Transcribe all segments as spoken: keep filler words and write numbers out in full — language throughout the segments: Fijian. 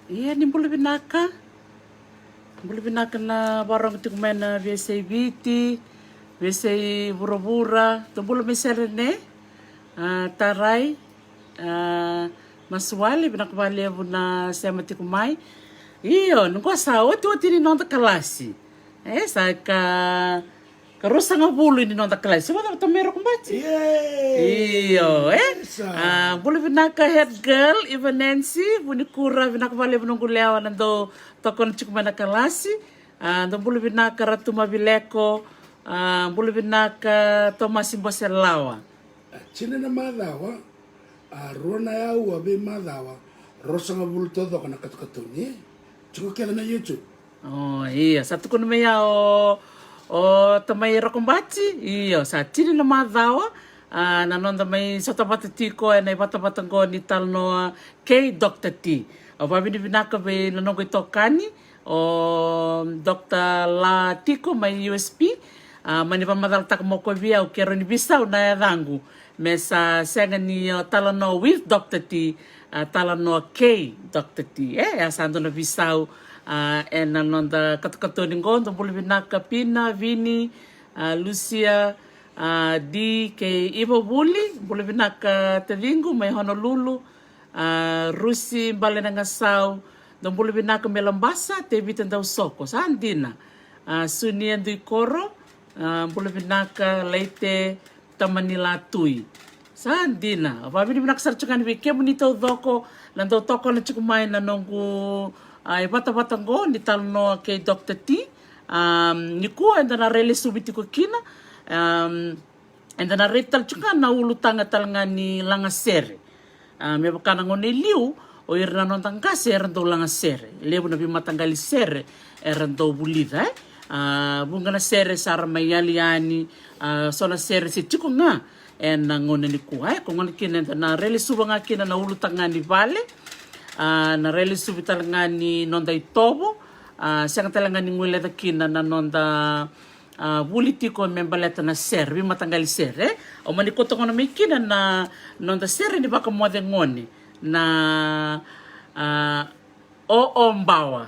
Ia ni bula vinaka. Bula vinaka na varogo tiko mai na veiyasai Viti, veiyasai vuravura. Tou bula mai sere ne. A, tarai. A, masuali, vinaka valevu na sema tiko mai. Io, ni qo sa otioti ni noda kalasi. E, sa ka Ka ruasagavulu ni noda kalasi. Vata vata mai Rokobati. Io, e? A, bula vinaka head girl, Iva Nancy, Vunikura, vinaka valevu noqu lewa na dau tokona tiko mai na kalasi. A, dau bula vinaka Ratu Mavileko, a, bula vinaka Tomasi Boselawa. A, tini na macawa, a, rua na aua veimacawa, ruasagavulu taucoko na katokatoni, e? Tiko kece na YouTube. O, ia, sa tukuna mai ya o, o tamai Rokobati, io, sa tini na macawa, a, na noda mai sota vata tiko ena ivatavata qo ni talanoa kei Doctor T. Au vavinavinaka vei na noqu itokani, o Doctor La tiko mai U S P, a, mani vamacalataka mo ko vei au ke rau ni visau na yacaqu. Me sa sega ni, a, talanoa with Doctor T, a, talanoa kei Doctor T. E, e a sa dua na visau, a, ena noda katokatoni qo, dou bula vinaka Pina, Vini, a, Lucia, a, Di kei Iva Vuli, bula vinaka taciqu mai Honolulu, a, Rusi, Bale na Gasau, dou bula vinaka mai Labasa, Tevita Dausoko, sa dina. A, Sunia Duikoro, a, bula vinaka, Laite, Tamani Latui. Sa dina. Vavinavinaka sara tiko yani vei kemuni taucoko na dau tokona tiko mai na noqu, a, ivatavata qo ni talanoa kei Doctor T. A, nikua eda na railesuvi tiko kina. A, eda na raica tale tiko ga na ulutaga tale ga ni lagasere. A, me vaka na gauna i liu, o ira na noda qase era dau lagasere. Levu na veimataqali sere era dau vulica, e? A, vuqa na sere sa ra mai yali yani, a, so na sere se tiko ga ena gauna nikua, e? Ko gona kina eda na railesuva ga kina na ulutaga ni vale, a, na railesuvi tale ga ni noda itovo, a, sega tale ga ni guileca kina na noda a, vuli tiko me baleta na sere, veimataqali sere, e? Au mani kauta gona mai kina na noda sere ni vakamoce gone, na, a, o, o bawa,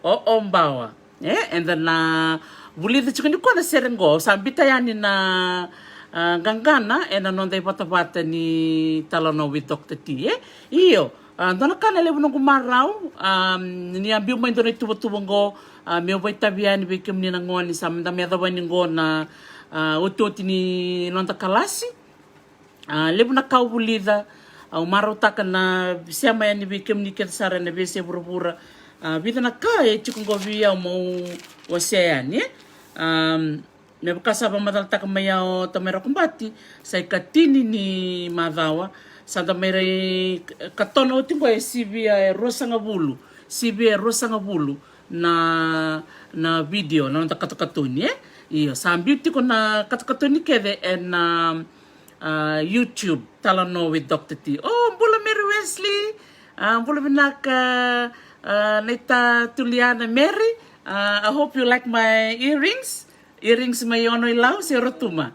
o, o bawa. E, eda na vulica tiko nikua na sere qo, au sa bita yani na, a, qaqana ena noda ivatavata ni talanoa with Doctor T, e? Io, a, dua na ka na levu noqu marau, a, ni a biu mai dua na ituvatuva qo, a, meu vakaitavi yani vei kemuni na gone sa meda mai yacova yani qo na, a, otioti ni noda kalasi. A, levu na ka au vulica, au marautaka na sema yani vei kemuni kece sara ena veiyasai vuravura. A, vica na ka e tiko qo vei au meu wasea yani, e? A, me vaka sa vakamacalataka mai ya o tamai Rokobati, sa ikatini ni macawa, sa da mai rai katona oti qo e sivia e ruasagavulu, sivia e ruasagavulu na, na vidio, na noda katokatoni, e? Io, sa biu tiko na katokatoni kece ena, a, YouTube, Talanoa with Doctor T. O, bula Mary Wesley, a, bula vinaka, a, naita Tuliana Mary, a, I hope you like my earrings. Earrings mai Ono i Lau se Rotuma.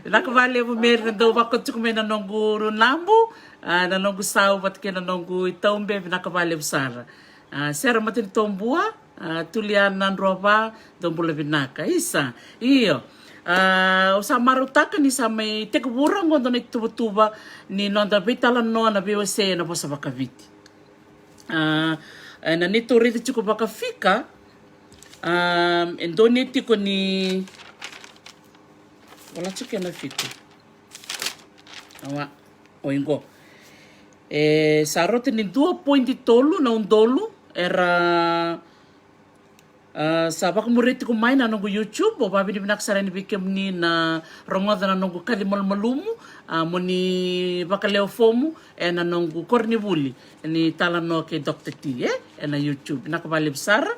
Vinaka valevu Mary na dau vakauta tiko mai na noqu nabu, a, na noqu sau vata kei na noqu itaube, vinaka valevu sara. A, Sera Matanitobua, a, Tuliana Nadruava, dou bula vinaka. Isa, io. A, au sa marautaka ni sa mai tekivura qo dua na ituvatuva ni noda veitalanoa na veiwasei ena vosa vakaviti. A, ena neitou raica tiko vakafika, a, e donuya tiko ni, vola tiko ena fika. Awa, o iqo. E sa rauta ni dua poidi tolu na udolu era, a, sa vakamuria tiko mai na noqu YouTube. Au vavinavinaka sara yani vei kemuni na rogoca na noqu kaci malumalumu, a, mo ni vakalewe fomu ena noqu koronivuli ni talanoa kei Doctor T, e, ena YouTube. Vinaka valevu sara.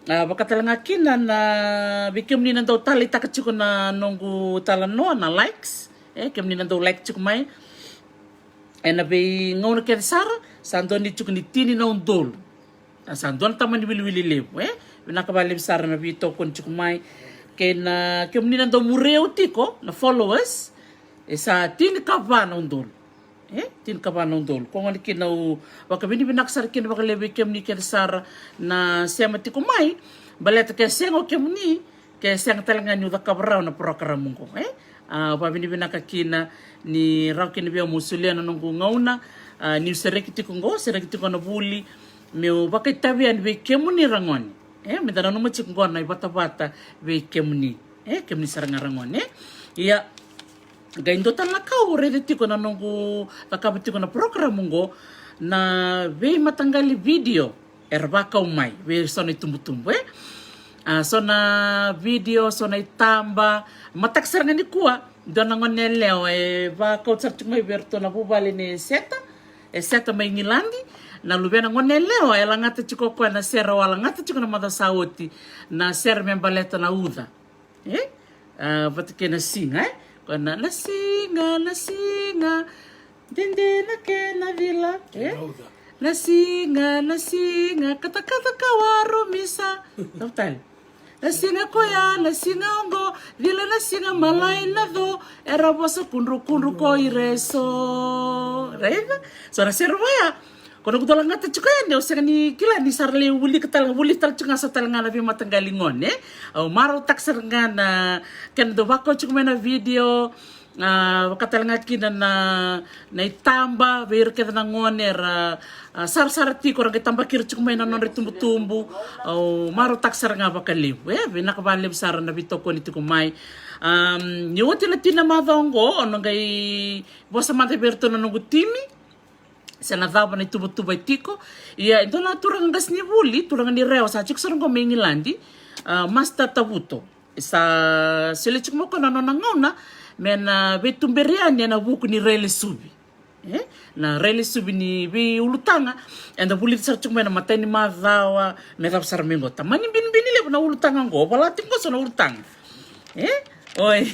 A, vaka tale ga kina na vei kemuni na dau taleitaka tiko na noqu talanoa na likes, e, kemuni na dau like tiko mai. Ena veigauna kece sara sa donuya tiko ni tini na udolu. A, sa dua na tamani wiliwili levu, e? Vinaka valevu sara na veitokoni tiko mai. Kei na kemuni na dau muria au tiko na followers, e sa tinikava na udolu. E tinikava na udolu. Ko gona kina au vakavinavinaka sara kina vakalevu vei kemuni kece sara na sema tiko mai. Baleta ke sega o kemuni, ke sega tale ga niu cakava rawa na porokaramu oqo, e. A, vakavinavinaka kina ni rawa kina vei au meu solia na noqu gauna. A, niu sereki tiko oqo, sereki tiko na vuli, meu vakaitavi yani vei kemuni ragone. E, meda nanuma tiko oqo na ivatavata vei kemuni. E, kemuni sara ga ragone, e. Ia, qai dua tale na ka au raica tiko na noqu cakava tiko na porokaramu oqo, na veimataqali video era vakau mai vei so na itubutubu, e. A, so na video, so na itaba. Mataka sara ga nikua, dua na gone yalewa e vakau sara tiko mai vei iratou na vuvale nei Seta. E Seta mai Igiladi. Na luvena gone yalewa e lagata tiko o koya na sere au a lagata tiko na macawa sa oti, na sere me baleta na uca. E? A, vata kei na siga, e? Ko na, na siga, na siga, dede na kena cila, e? Na siga, na siga, katakata ka warumisa. Tau tale. Na siga koya, na siga oqo, cila na siga malai na co, era vosa kudrukudru ko ira eso. Raica? So na sere vaya. Ko na kuto lagata tiko yani, au sega ni kila ni sa ra lai wilika tale, wili tale tiko ga so tale ga na veimataqali gone. Au marautaka sara ga na kena dau vakau tiko mai na video. A, vaka tale ga kina na, na itaba vei ira kece na gone era, a, sarasara tiko, ra qai tabaki ira tiko mai na nodra itubutubu. Au marautaka sara ga vakalevu, e, vinaka vakalevu sara na veitokoni tiko mai. Am, ni oti na tini na macawa oqo, au na qai vosa mada vei iratou na noqu timi se na cava na ituvatuva e tiko. Ia, e dua na turaga qasenivuli, turaga ni Rewa, sa tiko sara oqo mai Igiladi, a, Master Tavuto. E sa solia tiko mai o koya na nona gauna me na veituberi yani ena vuku ni railesuvi. E? Na railesuvi ni veiulutaga eda vulica sara tiko mai na imatai ni macawa, me cava sara mai oqo. Tamani binibini levu na ulutaga oqo, au vola tiko oqo so na ulutaga. E? Oi.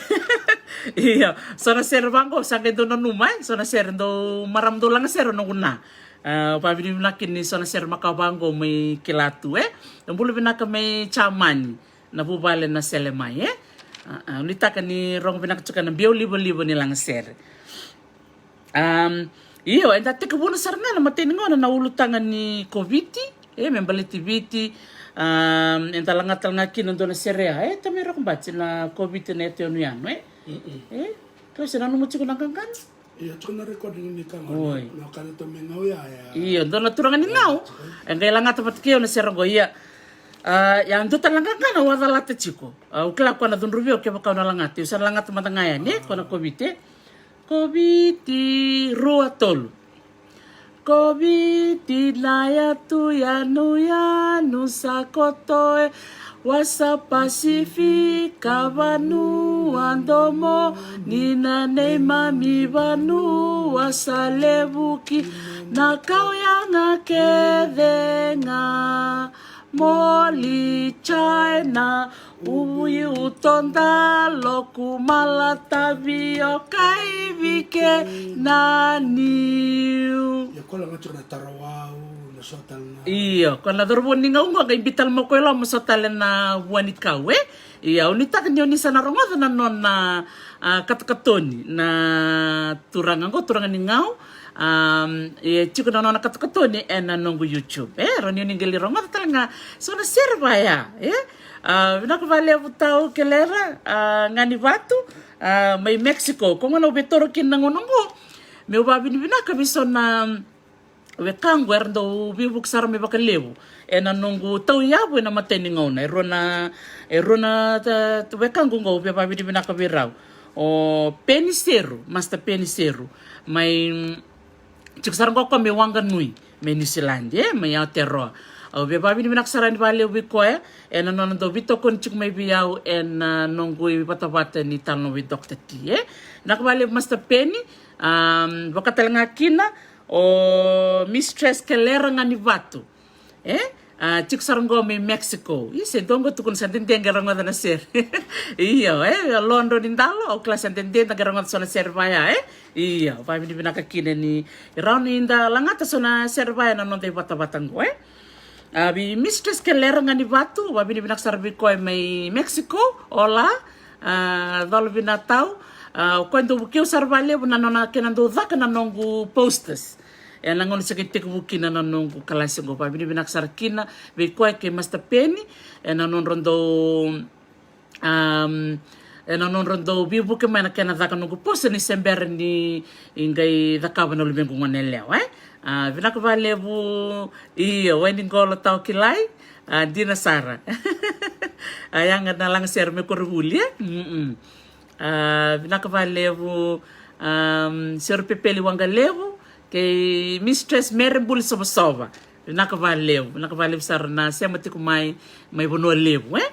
Io, so na sere vaqo, sa qai dau nanuma, e? So na sere dau marama dau lagasere noqu na. A, vakavinavinaka ni so na sere makawa vaqo mai kila tu, e? Dou bula vinaka mai Jamani, na vuvale na Sele mai, e? A, a, nuitaka ni rogo vinaka tiko na biau livaliva ni lagasere. Am, io, eda tekivuna sara ga na imatai ni gauna na ulutaga ni Koviti, e, me baleti Viti. Am, eda lagata tale ga kina dua na sere ya, e, Tamai Rokobati, na Koviti na yato yanuyanu, e? Mm-mm. E? Kau se nanuma tiko na qaqana. Io, tiko na recording ni ka gona. Oi. Na ka na to me gau ya, ya. Io, dua na turaga ni gau. E qai lagata vata kei au na sere qo, ia. A, ia dua tale na qaqana au a calata tiko. Au kila ko na cudruvi au kevaka au na lagata. Au sa lagata mada ga yani, ko na Koviti. Koviti rua tolu. Koviti na yatu yanuyanu sa koto e wasa Pasifika, vanua domo ni na neimami vanua sa levu ki na kauyaga kece ga. Moli, China, uvu i utoda, loku, mala, tavio, kaivi kei na niu. Ia ko la ga tiko na tarawau, na so tale na. Io, ko na cauravou ni gau qo qai biu tale mai ko i loma so tale na vua ni kau, e? Ia, au nuitaka ni o ni sa na rogoca na nona, a, katokatoni na turaga qo, turaga ni gau. Am, e tiko na nona katokatoni ena noqu YouTube, e? Rawa ni o ni qai lai rogoca tale ga so na sere vaya, e? A, vinaka vakalevu tau Kelera, a, Ganivatu, a, mai Mexico. Ko gona au veitoro kina na gauna qo meu vakavinavinaka vei so na wekaqu era dau veivuke sara mai vakalevu ena noqu tauyavu ena imatai ni gauna. E rua na, e rua na, ta, ta, wekaqu qo au via vakavinavinaka vei rau. O Peni Seru, Master Peni Seru, mai, mm, tiko sara qo o koya mai Wanganui, mai New Zealand, e, mai Aotearoa. Au via vakavinavinaka sara yani vakalevu vei koya ena nona dau veitokoni tiko mai vei au ena, a, noqu ivatavata ni Talanoa vei Doctor T, e. Vinaka vakalevu Master Peni. Am, vaka tale ga kina o Mistress Kelera Ganivatu, e? A, tiko sara qo mai Mexico. Io, se dua qo tukuna sa dede qai rogoca na sere. Io, e, Lodro ni Dalo, au kila sa dede da qai rogoca so na sere vaya, e? Io, vakavinavinaka kina ni rawa ni da lagata so na sere vaya na noda ivatavata qo, e? A, vei Mistress Kelera Ganivatu, vakavinavinaka sara vei koya mai Mexico, hola, a, colo vina tau. A, o koya dau vukei au sara vakalevu na nona kena dau caka na noqu posters. E na gauna sa qai tekivu kina na noqu kalasi oqo, vakavinavinaka sara kina vei koya kei Master Penny. E na nodra dau, am, e na nodra dau veivuke mai na kena caka noqu poster ni se bera ni qai cakava na luvequ gone yalewa, e. A, vinaka vakalevu. Io, Wainiqolo Tawa Kilai. A, dina sara. A, yaga na lagasere me koronivuli, e. Mm-mm. A, vinaka vakalevu, am, Sero Pepeli Waqalevu kei Mistress Mere Buli Sovasova. Vinaka vakalevu, vinaka vakalevu sara na sema tiko mai, mai Vanua Levu, e?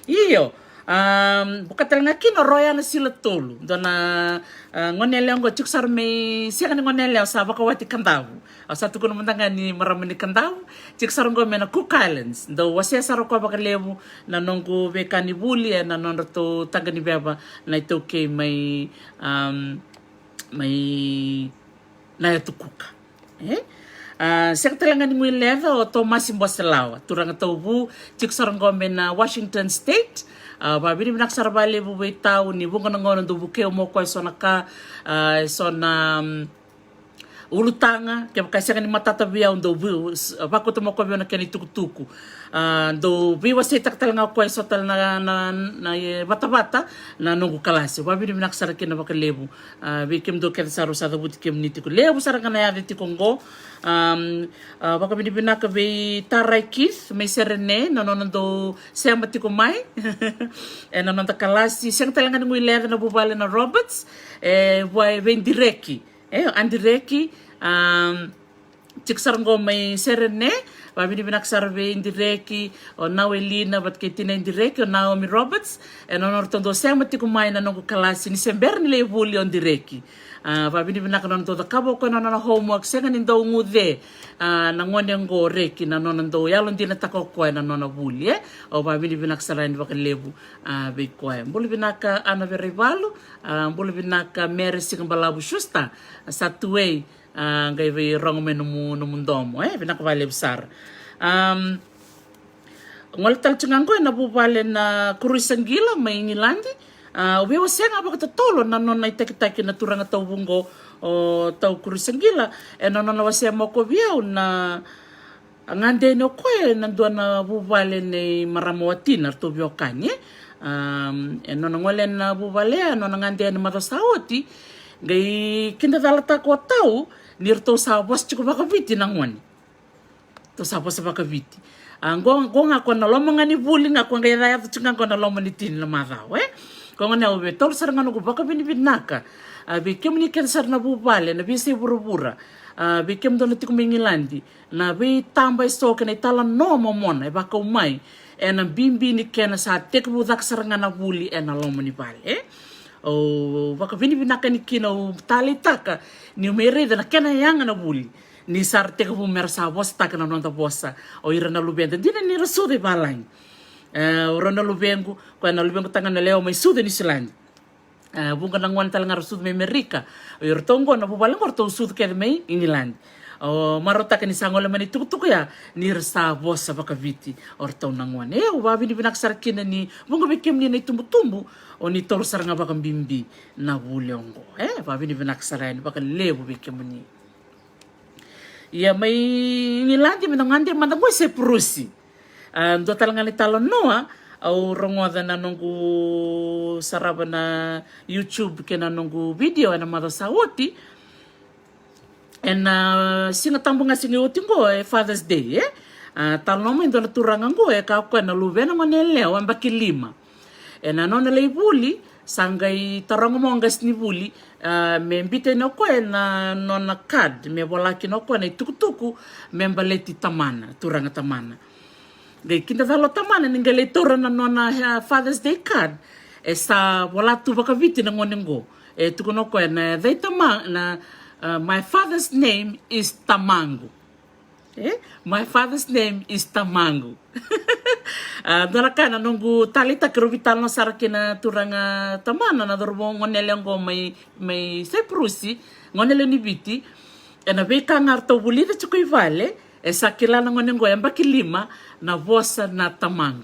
Io, am, vaka tale ga kina o Royana Silatolu, dua na, a, gone yalewa oqo tiko sara mai, sega ni gone yalewa, sa vakawati Kadavu. Au sa tukuna mada ga ni marama ni Kadavu, tiko sara oqo mai na Cook Islands. Dau wasea sara o koya vakalevu na noqu veika ni vuli, e na nodratou taqa ni veva na iTaukei mai, am, mai Nayatukuka. E? A, sega tale ga ni guileca o Tomasi Boselawa, turaga tauvu, tiko sara oqo mai na Washington State. A, vakavinavinaka sara vakalevu vei tau ni vuqa na gauna dau vukei au mai o koya e so na ka, a, e so na, am, ulutaga, kevaka e sega ni matata vei au, dau vu-, s-, vakauta mai o koya vei au na kena itukutuku. A, dau veiwaseitaka tale ga o koya e so tale na, na, na, e, vatavata na noqu kalasi. Vakavinavinaka sara kina vakalevu, a, vei kemudou kece sara au sa cavuti kemuni tiko. Levu sara ga na yaca tiko oqo. Am, a, vakavinavinaka vei Tarai Keith mai Serene, na nona dau sema tiko mai e na noda kalasi. Sega tale ga ni guileca na vuvale na Roberts, e, vua e vei Direki. E, o Direki, am, tiko sara oqo mai Serene, vakavinavinaka sara vei Direki, o Nauelina vata kei tinai Direki, o Naomi Roberts, e na nodratou dau sema tiko mai na noqu kalasi ni se bera ni lai vuli o Direki. A, vakavinavinaka na nona dau cakava o koya na nona homework, sega ni dau guce, a, na gone oqo o Reki, na nona dau yalodinataka o koya na nona vuli, e. Au vakavinavinaka sara yani vakalevu, a, vei koya. Bula vinaka Ana Veraivalu, a, bula vinaka Mere Sigabalavu Schuster, a, sa tu ei, a, qai veirogo mai nomu, nomu domo, e, vinaka vakalevu sara. Am, gole tale tiko ga oqo e na vuvale na Kurusagila mai Igiladi. A, au veiwasea ga vakatotolo na nona itakitaki na turaga tauvu oqo, o tau Kurusagila, e na nona wasea mai o koya vei au na, a, gade yani o koya e na dua na vuvale nei marama watina, ratou veiwekani, e. Am, e nona gole yani na vuvale ya, e nona gade yani macawa sa oti, qai kidacalataka o tau ni ratou sa vosa tiko vakaviti na gone. Ratou sa vosa vakaviti. A, qo, qo ga ko na loma ga ni vuli ga, ko qai yaco tiko ga ko na loma ni tini na macawa, e. Ko gona au via taura sara ga noqu vakavinavinaka, a, vei kemuni kece sara na vuvale, na veiyasai vuravura, a, vei kemudou na tiko mai Igiladi, na veitaba e so kei na italanoa momona e vakau mai e na bibi ni kena sa tekivu caka sara ga na vuli e na loma ni vale, e. Au vakavinavinaka yani kina, au taleitaka niu mai raica na kena yaga na vuli ni sa ra tekivu me ra sa vosataka na noda vosa o ira na luveda, dina ni ra sucu i valagi. E, o rau na luvequ, koya na luvequ tagane yalewa mai Suva, Niusiladi. E, vuqa na gone tale ga ra sucu mai Amerika. O iratou oqo na vuvale oqo ratou sucu kece mai Igiladi. Au marautaka ni sa gole mai na itukutuku ya ni ra sa vosa vakaviti o ratou na gone. E, au vakavinavinaka sara kina ni vuqa vei kemuni na itubutubu o ni taura sara ga vakabibi na vuli oqo. E, vakavinavinaka sara yani vakalevu vei kemuni. Ia mai Igiladi, mai na gade mada qo e Saipurusi. A, dua tale ga na italanoa au rogoca na noqu sarava na YouTube kei na noqu video e na macawa sa oti. E na Siga Tabu ga, siga e oti qo e Father's Day, e. A, talanoa mai dua na turaga qo e kaya o koya na luvena gone yalewa yabaki lima. E na nona lai vuli, sa qai taroga mai o qasenivuli, a, me biuta yani o koya na nona card me vola kina o koya na itukutuku me baleti tamana, turaga tamana. Qai kidacala o tamana ni qai lai taura na nona, e, Father's Day card, e sa vola tu vakaviti na gone qo. E tukuna o koya na, e, cei tama-, na, a, "My father's name is Tamaqu." E? "My father's name is Tamaqu." A, dua na ka na noqu taleitaka, rau veitalanoa sara kei na turaga tamana, na cauravou gone yalewa qo mai, mai Saipurusi, gone yalewa ni Viti. E na veika ga ratou vulica tiko i vale, e sa kila na gone qo yabaki lima na vosa na "Tamaqu."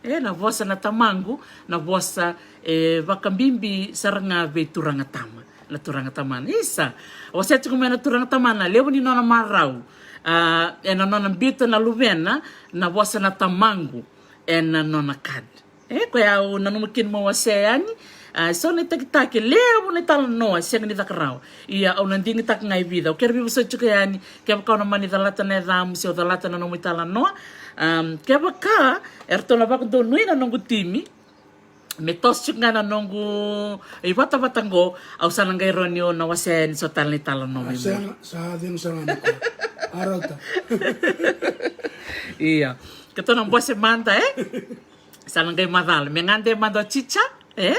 E, na vosa na tamaqu, na vosa e vakabibi sara ga vei turaga tama, na turaga tamana. Isa, vosa tiko mai na turaga tamana, levu ni nona marau. A, ena nona biuta na luvena na vosa na tamaqu ena nona card. E, koya au nanuma kina mo wasea yani. A, so na itakitaki levu na italanoa sega ni caka rawa. Ia au na digitaka ga e vica. Au kere vivosoti tiko yani kevaka au na mani calata na yacamu se au calata na nomu italanoa. Am, kevaka eratou na vakadonui na noqu timi me toso tiko ga na noqu ivatavata qo, au sa na qai rawa ni au na wasea yani so tale na italanoa. A, mai muri. Sa, sa cegu sara ga na koya. A, rauta. Ia, keitou na bose mada, e? Sa na qai macala me gade mada o Chicha, e?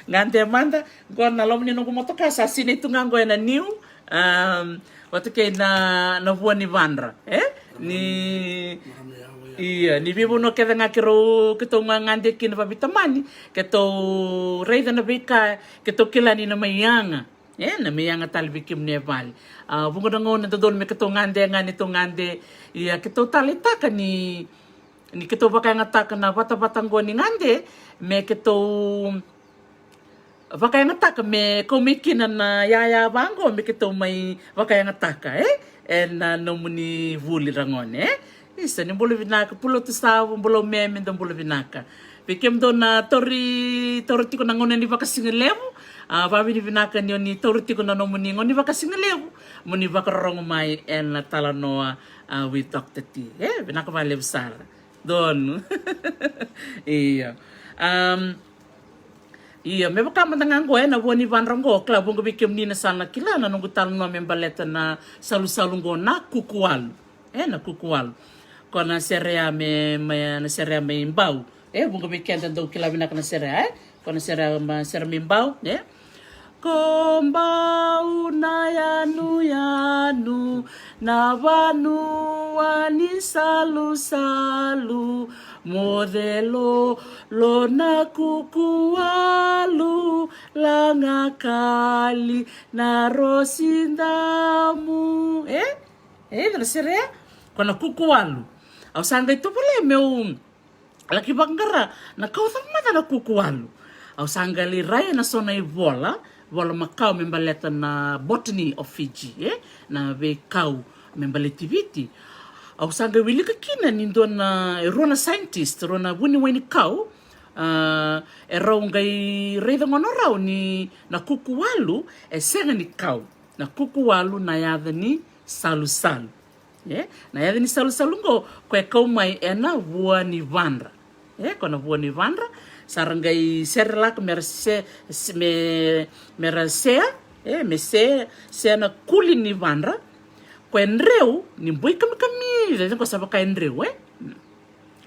Gade mada. Qo na loma ni noqu motoka sa sinai tu ga qo ena niu. Am, vata kei na, na vua ni vadra, e? Ni, ia, ni veivanua kece ga keirau, keitou gagade kina vaveitamani, keitou raica na veika keitou kila ni na mai yaga. E, na mai yaga tale vei kemuni e vale. A, vuqa na gauna e dodonu me keitou gade ga, ni tou gade. Ia, keitou taleitaka ni, ni keitou vakayagataka na vatavata qo ni gade me keitou vakayagataka, me kau mai kina na yaya vaqo me keitou mai vakayagataka, e? Ena nomuni vuli ragone, e? Isa, ni bula vinaka, Pulotu Savu, bula Meme, dou bula vinaka. Vei kemudou na tauri, taura tiko na gauna ni vakasigalevu, a, vavinavinaka ni oni taura tiko na nomuni gauna ni vakasigalevu moni vakarorogo mai ena talanoa, a, with Doctor T. E, vinaka vakalevu sara. Donu. Ia. Am, ia, me vaka mada ga qo, e, na vua ni vadra qo, kila vuqa vei kemuni na sa na kila na noqu talanoa me baleta na salusalu qo na kukuwalu. E, na kukuwalu. Ko na serea me, me, na serea me Bau. E, vuqa vei keda dou kila vinaka na serea, e? Ko na serea, ma, serea me Bau, e? Ko Bau na yanuyanu, na vanua ni salusalu, moce lolo na kukuwalu, lagakali na rosidamu. E? E, na serea? Ko na kukuwalu. Au sa qai tovolea meu laki vakaqara na kau cava mada na kukuwalu. Au sa qai lai rai ena so na ivola, vola makawa me baleta na botany of Fiji, e? Na veikau me baleti Viti. Au sa qai wilika kina ni dua na, e rua na scientist, rua na vuniwai ni kau, a, e rau qai raica gona rau ni na kukuwalu e sega ni kau. Na kukuwalu na yaca ni salusalu. E? Na yaca ni salusalu qo, ko e kau mai ena vua ni vadra. E, ko na vua ni vadra, sa ra qai serelaka me ra se, se, me, me ra sea, e, me se, se na kuli ni vadra. Ko e dreu, ni boi kamikamica, e, ko sa vaka e dreu, e?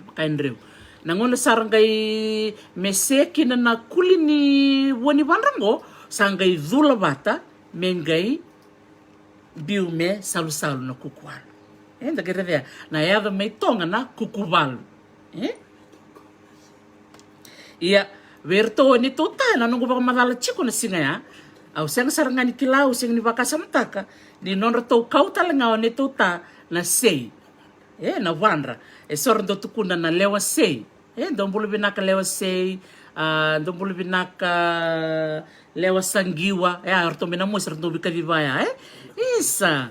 Vaka e dreu. Na gauna sa ra qai me se kina na kuli ni vua ni vadra qo, sa qai cula vata, me qai biu me salusalu na kukuwalu. E, da qai raica na yaca mai Toga na kukuvalu. E? Ia, vei iratou o neitou ta, na noqu vakamacala tiko na siga ya. Au sega sara ga ni kila, au sega ni vakasamataka ni nodratou kau tale ga o neitou ta na sei. E, na vadra. E so ra dau tukuna na lewa sei. E, dou bula vinaka lewa sei, a, dou bula vinaka lewa saqiwa, e, a, ratou mai na mosi, ratou veikaciva ya, e? Isa.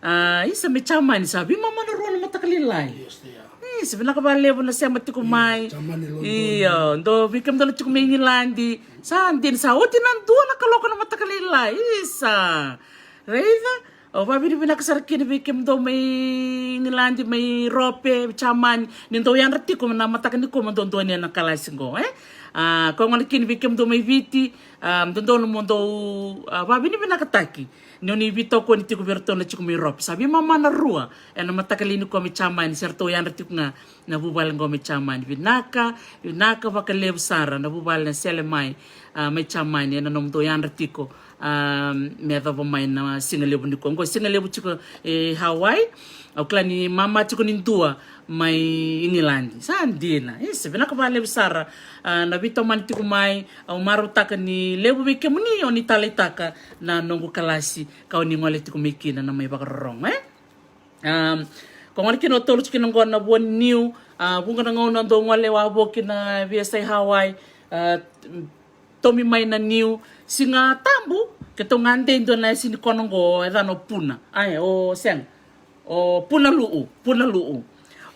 A, isa mai Jamani, sa veimama na rua na mataka lailai. Isa, vinaka vakalevu na sema tiko mai. Io, dou vei kemudou na tiko mai Igiladi. Sa dina, sa oti na dua na kaloko na mataka lailai. Isa. Raica, au vavinavinaka sara kina vei kemudou mai Igiladi, mai Rope, Jamani, ni dou yadra tiko na mataka nikua mo dou donia na kalasi qo, e? A, koya gona kina vei kemudou mai Viti, a, dodonu mo dou, a, vavinavinakataki ni oni veitokoni tiko vei iratou na tiko mai Rope. Sa veimama na rua ena mataka lailai nikua mai Jamani, se ratou yadra tiko ga na vuvale qo mai Jamani. Vinaka, vinaka vakalevu sara na vuvale na sele mai, a, mai Jamani, ena nomudou yadra tiko, a, me yacova mai na siga levu nikua. Qo siga levu tiko e Hawaii, au kila ni mama tiko ni dua mai Igiladi. Sa dina. Isa, vinaka vakalevu sara, a, na veitomani tiko mai, au marautaka ni levu vei kemuni oni taleitaka na noqu kalasi, ka oni gole tiko mai kina na mai vakarorogo, e? Am, ko gona kina o tolu tiko kina qo na vua ni niu, A, vuqa na gauna dou gole wavoki na veiyasai Hawaii, a, tomi mai na niu. Siga Tabu, keitou gade e dua na yasi ni kona oqo, e yacana o Puna. Ai, o sega. O Puna Lu'u, Puna Lu'u.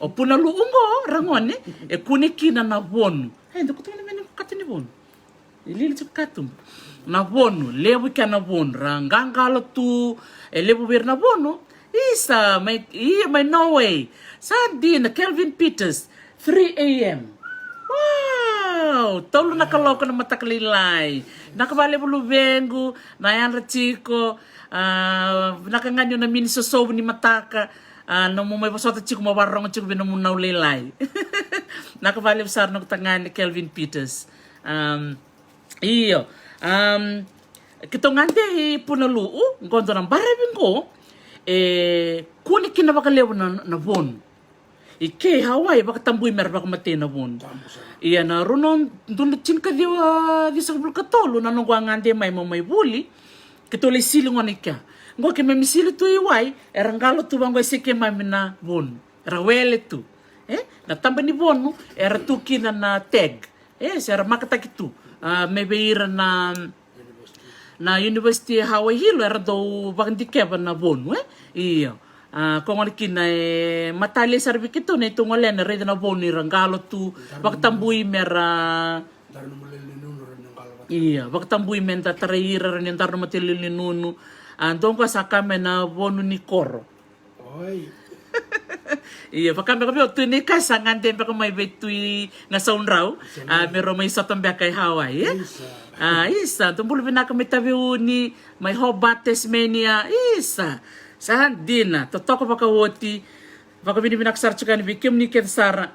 O Puna Lu'u oqo, ragone, e kune kina na vonu. Ai, dou kauta mai na mena kata ni vonu. E lili tiko katuba. Na vonu, levu kea na vonu. Ra qaqalo tu, e levu vei ira na vonu. Isa, mai, ia mai Norway. Sa dina, Kelvin Peters, three a.m. Wow, tolu na kaloko na mataka lailai. Vinaka vakalevu luvequ, na yadra tiko. A, vinaka ga ni o na mini sosovu ni mataka. A, nomu mai vosota tiko, mo vakarorogo tiko vei nomu nau lailai. Vinaka vakalevu sara noqu tagane Kelvin Peters. Am, io. Am, keitou gade i Puna Lu'u, qo dua na baravi qo, e kune kina vakalevu na, na vonu. I ke i Hawaii, vakatabui mera vakamatei na vonu. Ia na rua na udolu tinikaciwa ciwasagavulu ka tolu, na noqu a gade mai, meu mai vuli, keitou lai sili gona i kea. Qo keimami sili tu i wai, era qalo tu vaqo e se keimami na vonu. Era wele tu. E? Na taba ni vonu, era tu kina na tag. E, se ra makataki tu. A, me vei ira na, na University e Hawaii Hilo, era dau vakadikeva na vonu, e? Io. A, ko gona kina e matalia sara vei keitou na neitou gole na raica na vonu era qalo tu, vakatabui mera. Io, vakatabui meda tarai ira, ra ni dara na matailalai ni nunu. A, dou qo sa ka mai na vonu ni koro. Oi. Ia, vaka beka vei o Tui Nikasa, gade beka mai vei Tui Gasaudrau. A, me rau mai sota beka i Hawaii, e? Isa. A, isa, dou bula vinaka mai Taveuni, mai Hobart, Tasmania, isa. Sa dina, totoka vakaoti, vakavinavinaka sara tiko yani vei kemuni kece sara.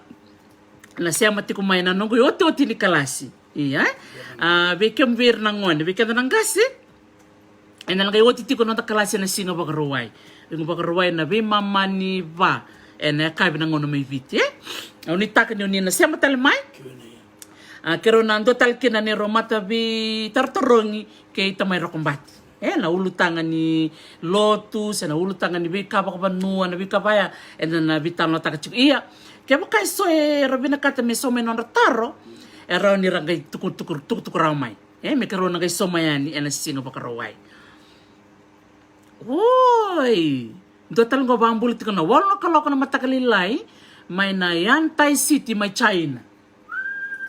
Na sema tiko mai na noqu iotioti ni kalasi. Ia, e? A, vei kemu vei ira na gone, vei keda na qase. Ena qai oti tiko na noda kalasi ena siga Vakarauwai. Siga Vakarauwai na veimama ni va ena yakavi na gauna mai Viti, e? Au nuitaka ni o ni na sema tale mai. A, keirau na dua tale kina neirau mataveitarotarogi kei Tamai Rokobati. E, na ulutaga ni lotu, se na ulutaga ni veika vakavanua, na veika vaya, eda na veitalanoataka tiko. Ia, kevaka e so era vinakata me sauma e nodra taro, e rawa ni ra qai tukutuku, tukutuku rawa mai. E, me keirau na qai sauma yani ena siga Vakarauwai. Oi! Dua tale qo vakabula tiko na walu na kaloko na mataka lailai, mai na Yantai City, mai China.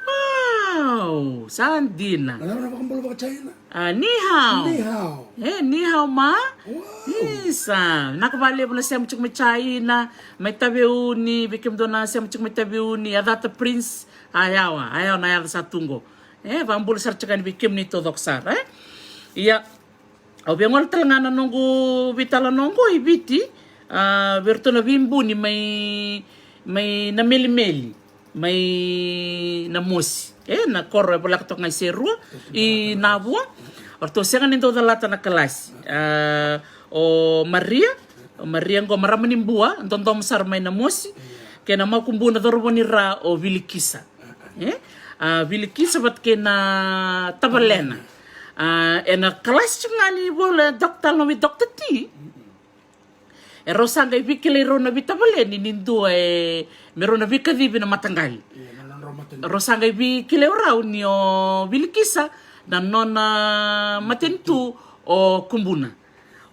Wow! Sa dina. Na cava na vakabula vaka-China? A, ni hao. Ni hao. E, ni hao ma. Wow. Isa, vinaka vakalevu na sema tiko mai China, mai Taveuni, vei kemudou na sema tiko mai Taveuni, Yacata Prince, a yawa, a yawa na yaca sa tu qo. E, vakabula sara tiko yani vei kemuni taucoko sara, e? Ia, au via gole tale ga na noqu veitalanoa qo i Viti, a, vei iratou na veibuni mai, mai Namelimeli, mai Namosi. E, na koro e voleka toka ga i Serua, i Navua. O ratou sega ni dau calata na kalasi. A, o Maria, o Maria qo marama ni Bua, dodomo sara mai Namosi. Kei na makubuna cauravou ni ra o Vilikisa. E? A, Vilikisa vata kei na Tavalena. A, ena kalasi tiko ga ni vola e Doctor Lomi, Doctor T. E rau sa qai veikilai rau na veitavaleni ni dua e, me rau na veikacivi na mataqali. Ia, na nodrau matanitu. Rau sa qai veikilai rau ni o Vilikisa na nona matanitu o Kubuna.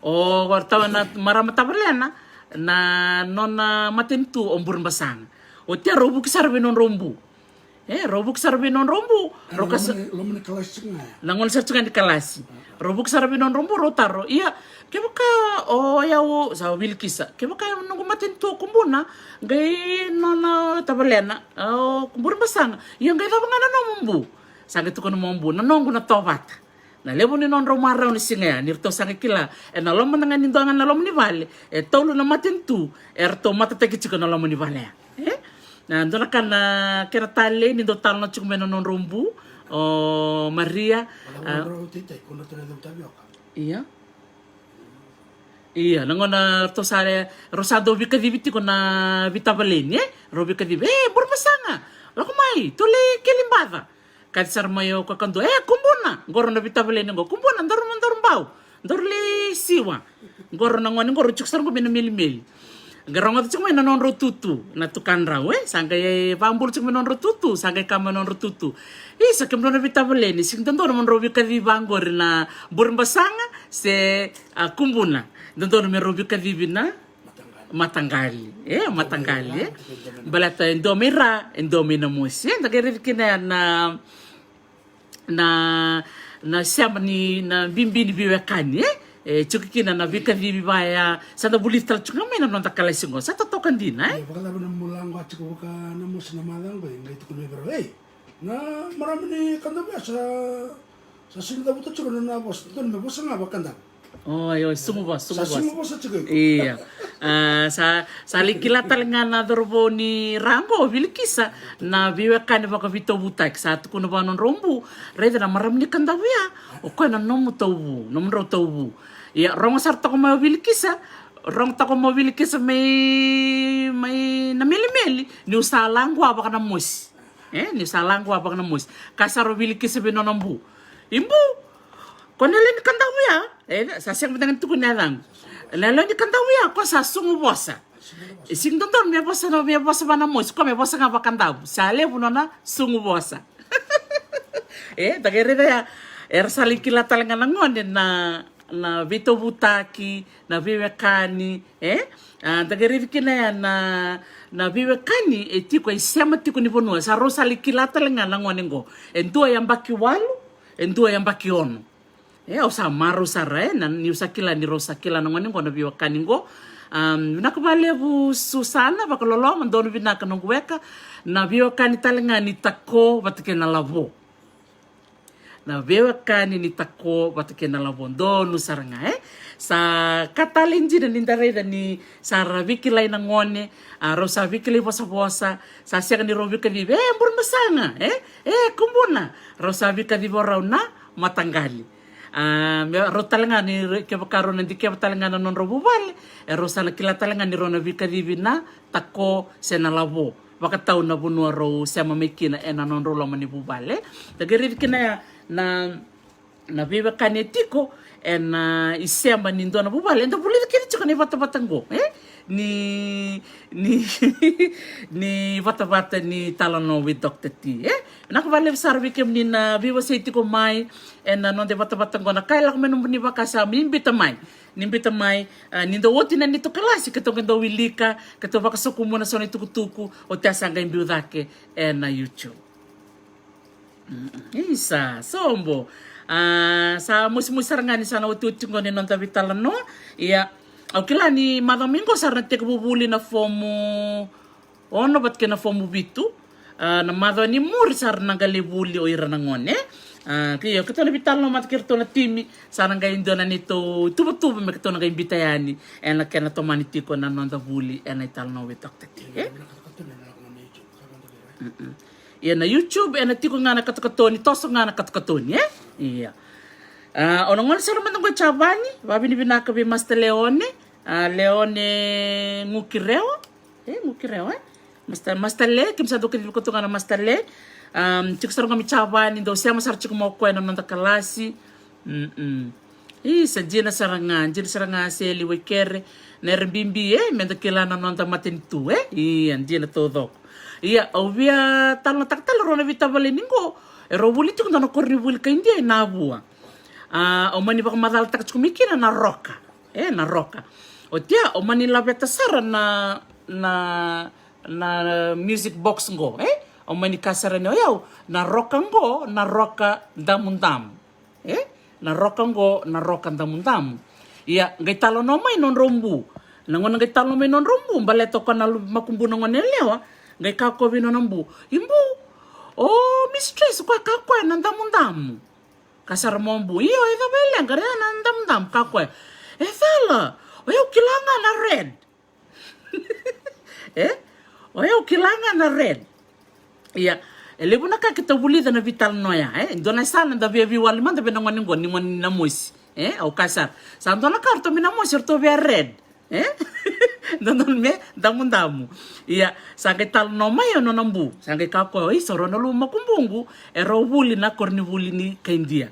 O tawa na marama Tavalena na nona matanitu o Burebasaga. Oti ya rau vuki sara vei nodrau bu. E, rau vuki sara vei nodrau bu. E, rau na kasa loma ni, loma ni kalasi ga ya. Na gauna sara tiko ga ni kalasi. Rau vuki sara vei nodrau bu, rau taro. Ia, kevaka o yau, sa o Vilikisa. Kevaka o noqu matanitu o Kubuna, qai nona Tavalena, o Burebasaga. Ia, qai cava ga na nomu bu? Sa qai tukuna mai o bu, na noqu na Tovata. Na levu ni nodrau marau na siga ya, ni ratou sa qai kila, ena loma ga ni dua ga na loma ni vale, e tolu na matanitu, e ratou matataki tiko na loma ni vale ya. E? Na dua na ka na kena talei ni dau talanoa tiko mai na nodrau bu, o Maria. Ia. Ia, na gauna ratou sa, rau sa dau veikacivi tiko na veitavaleni, e? Rau veikacivi, e, Burebasaga, lako mai, tou lai keli baca. Kaci sara mai o koya kadua, e, Kubuna. Qo rau na veitavaleni qo, Kubuna, daru, daru bau. Daru lai siwa. Qo rau na gone qo rau tiko sara qo mai Namelimeli. Qai rogoca tiko mai na nodrau tutu na tukadrau, e? Sa qai vakabula tiko mai nodrau tutu, sa qai kaya mai nodrau tutu. Isa, kemudrau na veitavaleni, sega ni dodonu mo drau veikacivi vaqori na buri basaga se, a, kubuna. Dodonu me rau veikacivi na mataqali, e, mataqali, e. Baleta e dua mai Ra, e dua mai Namosi, e. Da qai raica kina ya na, na, na sema ni, na bibi ni veiwekani, e. E tiko kina na veikacivi vaya, sa da vulica tale tiko ga mai na noda kalasi qo, sa totoka dina, e. Ia, vakacava na bula qo a tiko vaka Namosi na macawa qo, e qai tukuna vei rau, ei, na marama ni Kadavuya sa, sa sega ni cavuta tiko na nona vosa, dodonu me vosa ga vaka Kadavu. O, io, sugu vosa, sugu vosa. Sa sugu vosa tiko iko. Ia. A, sa, sa lai kila tale ga na cauravou ni Ra qo, o Vilikisa, na veiwekani vakaveitauvutaki. Sa tukuna vua nodrau bu, raica na marama ni Kadavuya, o koya na nomu tauvu, nomudrau tauvu. Ia, rogo sara toka mai o Vilikisa, rogo toka mai o Vilikisa mai, mai Namelimeli, niu sa laqua vaka Namosi. E, niu sa laqua vaka Namosi. Kaya sara o Vilikisa vei nona bu, i bu, ko na lewe ni Kadavuya. E, sa sega vata ga ni tukuna na yacaqu. Na lewe ni Kadavuya, ko sa sugu vosa. E sega ni dodonu me vosa, me vosa vaka Namosi, ko me vosa ga vaka Kadavu. Sa levu nona sugu vosa. E, da qai raica ya, era sa lai kila tale ga na gone na, na veitauvutaki, na veiwekani, e? A, da qai raica kina ya na, na veiwekani e tiko e sema tiko ni vanua. Sa rau sa lai kila tale ga na gone qo. E dua yabaki walu, e dua yabaki ono. E, au sa marau sara, e, na, niu sa kila ni rau sa kila na gone qo na veiwekani qo. Am, vinaka vakalevu Susana, vakaloloma, donu vinaka noqu weka. Na veiwekani tale ga ni Tako vata kei na Lavo. Na veiwekani ni Tako vata kei na Lavo, donu sara ga, e. Sa ka tale dina ni da raica ni sa ra veikilai na gone, a, rau sa veikilai vosavosa, sa sega ni rau veikacivi, e, buri basaga, e, e, kubuna, rau sa veikacivi o rau na mataqali. A, me rau tale ga ni re-, kevaka rau na dikeva tale ga na nodrau vuvale, e rau sa na kila tale ga ni rau na veikacivi na Tako se na Lavo. Vakatau na vanua rau sema mai kina ena nodrau loma ni vuvale. Da qai raica kina ya na, na veiwekani e tiko ena isema ni dua na vuvale. Eda vulica kina tiko na ivatavata qo, e? Ni, ni, ni vatavata ni Talanoa with Doctor T, e? Vinaka vakalevu sara vei kemuni na veiwasei tiko mai ena noda ivatavata qo. Na ka e lako mai nomuni vakasama, ni biuta mai. Ni biuta mai, a, ni dau oti na neitou kalasi, keitou qai dau wilika, keitou vakasokumuna so na itukutuku, oti a sa qai biu cake ena YouTube. Mm, isa, sobo. A, sa mosimosi sara ga ni sa na otioti qo ni noda veitalanoa. Ia, au kila ni macawa mai qo sa ra na tekivu vuli na fomu ono vata kei na fomu vitu. A, na macawa ni muri sa ra na qai lai vuli o ira na gone. A, kei, keitou na veitalanoa mada kei iratou na timi, sa ra na qai dua na neitou tuvatuva me keitou na qai biuta yani ena kena tomani tiko na noda vuli ena italanoa with Doctor T, e? Mm-mm. Ia na YouTube ena tiko ga na katokatoni, toso ga na katokatoni, e? Ia. A, o na gone sara mada qo i Javani, vakavinavinaka vei Master Leone, a, Leone Gukirewa. E, Gukirewa, e? Master, Master Le, keimami sa dau kacivi koto ga na Master Le. Am, tiko sara ga mai Javani, dau sema sara tiko mai o koya na noda kalasi. Mm-mm. Isa, dina sara ga, dina sara ga Seli Waikere. Na era bibi, e, meda kila na noda matanitu, e? Ia, dina taucoko. Ia, au via talanoataka tale rau na veitavaleni qo. E rau vuli tiko dua na koronivuli kai Idia i Navua. A, au mani vakamacalataka tiko mai kina na roka. E, na roka. Oti ya, au mani laveta sara na, na, na music box qo, e? Au mani kaya sara ni o yau, na roka qo, na roka damudamu. E? Na roka qo, na roka damudamu. Ia, qai talanoa mai nodrau bu. Na gauna qai talanoa mai nodrau bu, baleta o koya na lu-, makubuna gone yalewa, qai kaya o koya vei nona bu, i bu, o mistress, o koya kaya o koya na damudamu. Kaya sara mai o bu, io, e cava e leqa, rai na damudamu, kaya o koya. E cala, o yau kila ga na red. E? O yau kila ga na red. Ia, e levu na ka keitou vulica na veitalanoa ya, e? Dua na yasana da via veiwali mada vei na gone qo, ni gone ni Namosi. E? Au kaya sara. Sa dua na ka ratou mai Namosi, ratou via red. E? Dodonu me damudamu. Ia, sa qai talanoa mai o nona bu. Sa qai kaya o koya, isa, o rau na luve makubuqu, e rau vuli na koronivuli ni kai Idia.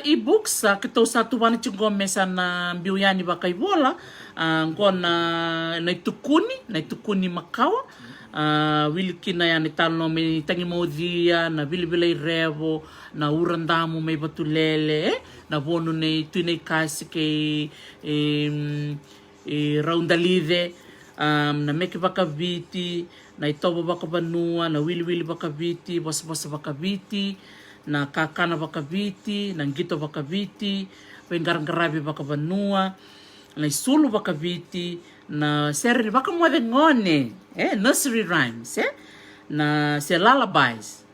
na ebooks, a, keitou sa tuvana tiko qo me sa na biu yani vakaivola, a, qo na, na itukuni, na itukuni makawa, a, wili kina ya na italanoa mai Tagimaucia, na Vilavilairevo, na Uradamu mai Vatulele, e, na vonu nei Tui Naikasi kei, e, mm, e, Raudalice, um, na meke vakaviti, na itovo vakavanua, na wiliwili vakaviti, vosavosa vakaviti, na kakana vakaviti, na qito vakaviti, veiqaraqaravi vakavanua, na isulu vakaviti, na sere ni vakamoce gone, e, nursery rhymes, e, na se lullabies,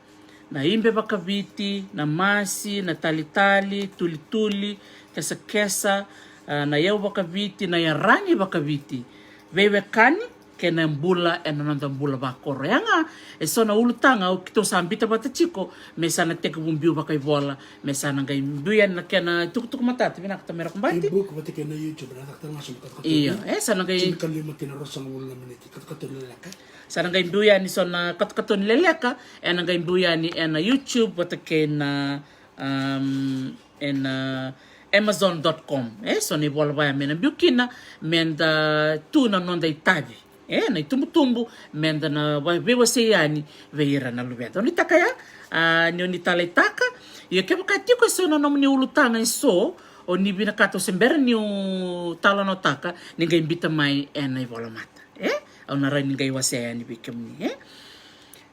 na ibe vakaviti, na masi, na talitali, tulituli, kesakesa, a, na yau vakaviti, na yaragi vakaviti, veiwekani, kena bula ena noda bula vakoro. Ya ga eso na ulutaga o keitou sa bita vata tiko, me sa na tekivu biu vakaivola, me sa na qai biu yani na kena tukutuku matata. Vinaka Tamera Kubati. Ebook vata kei na YouTube, na caka tale ga so na katokatoni. Io, e sa na qai tinikalima kina ruasagavulu na miniti, katokatoni leleka. Sa na qai biu yani so na katokatoni leleka, e na qai biu yani ena YouTube vata kei na, um, ena amazon dot com. E so na ivola vaya me na biu kina, me da tu na noda itavi, e na itubutubu, me da na va-, veiwasei yani vei ira na luveda. O ni taka ya, a, ni o ni taleitaka. Io, kevaka tiko eso na nomuni ulutaga eso o ni vinakata, o se bera niu talanoataka, ni qai bita mai ena ivolamata. E au na rawa ni qai wasea yani vei kemuni, e.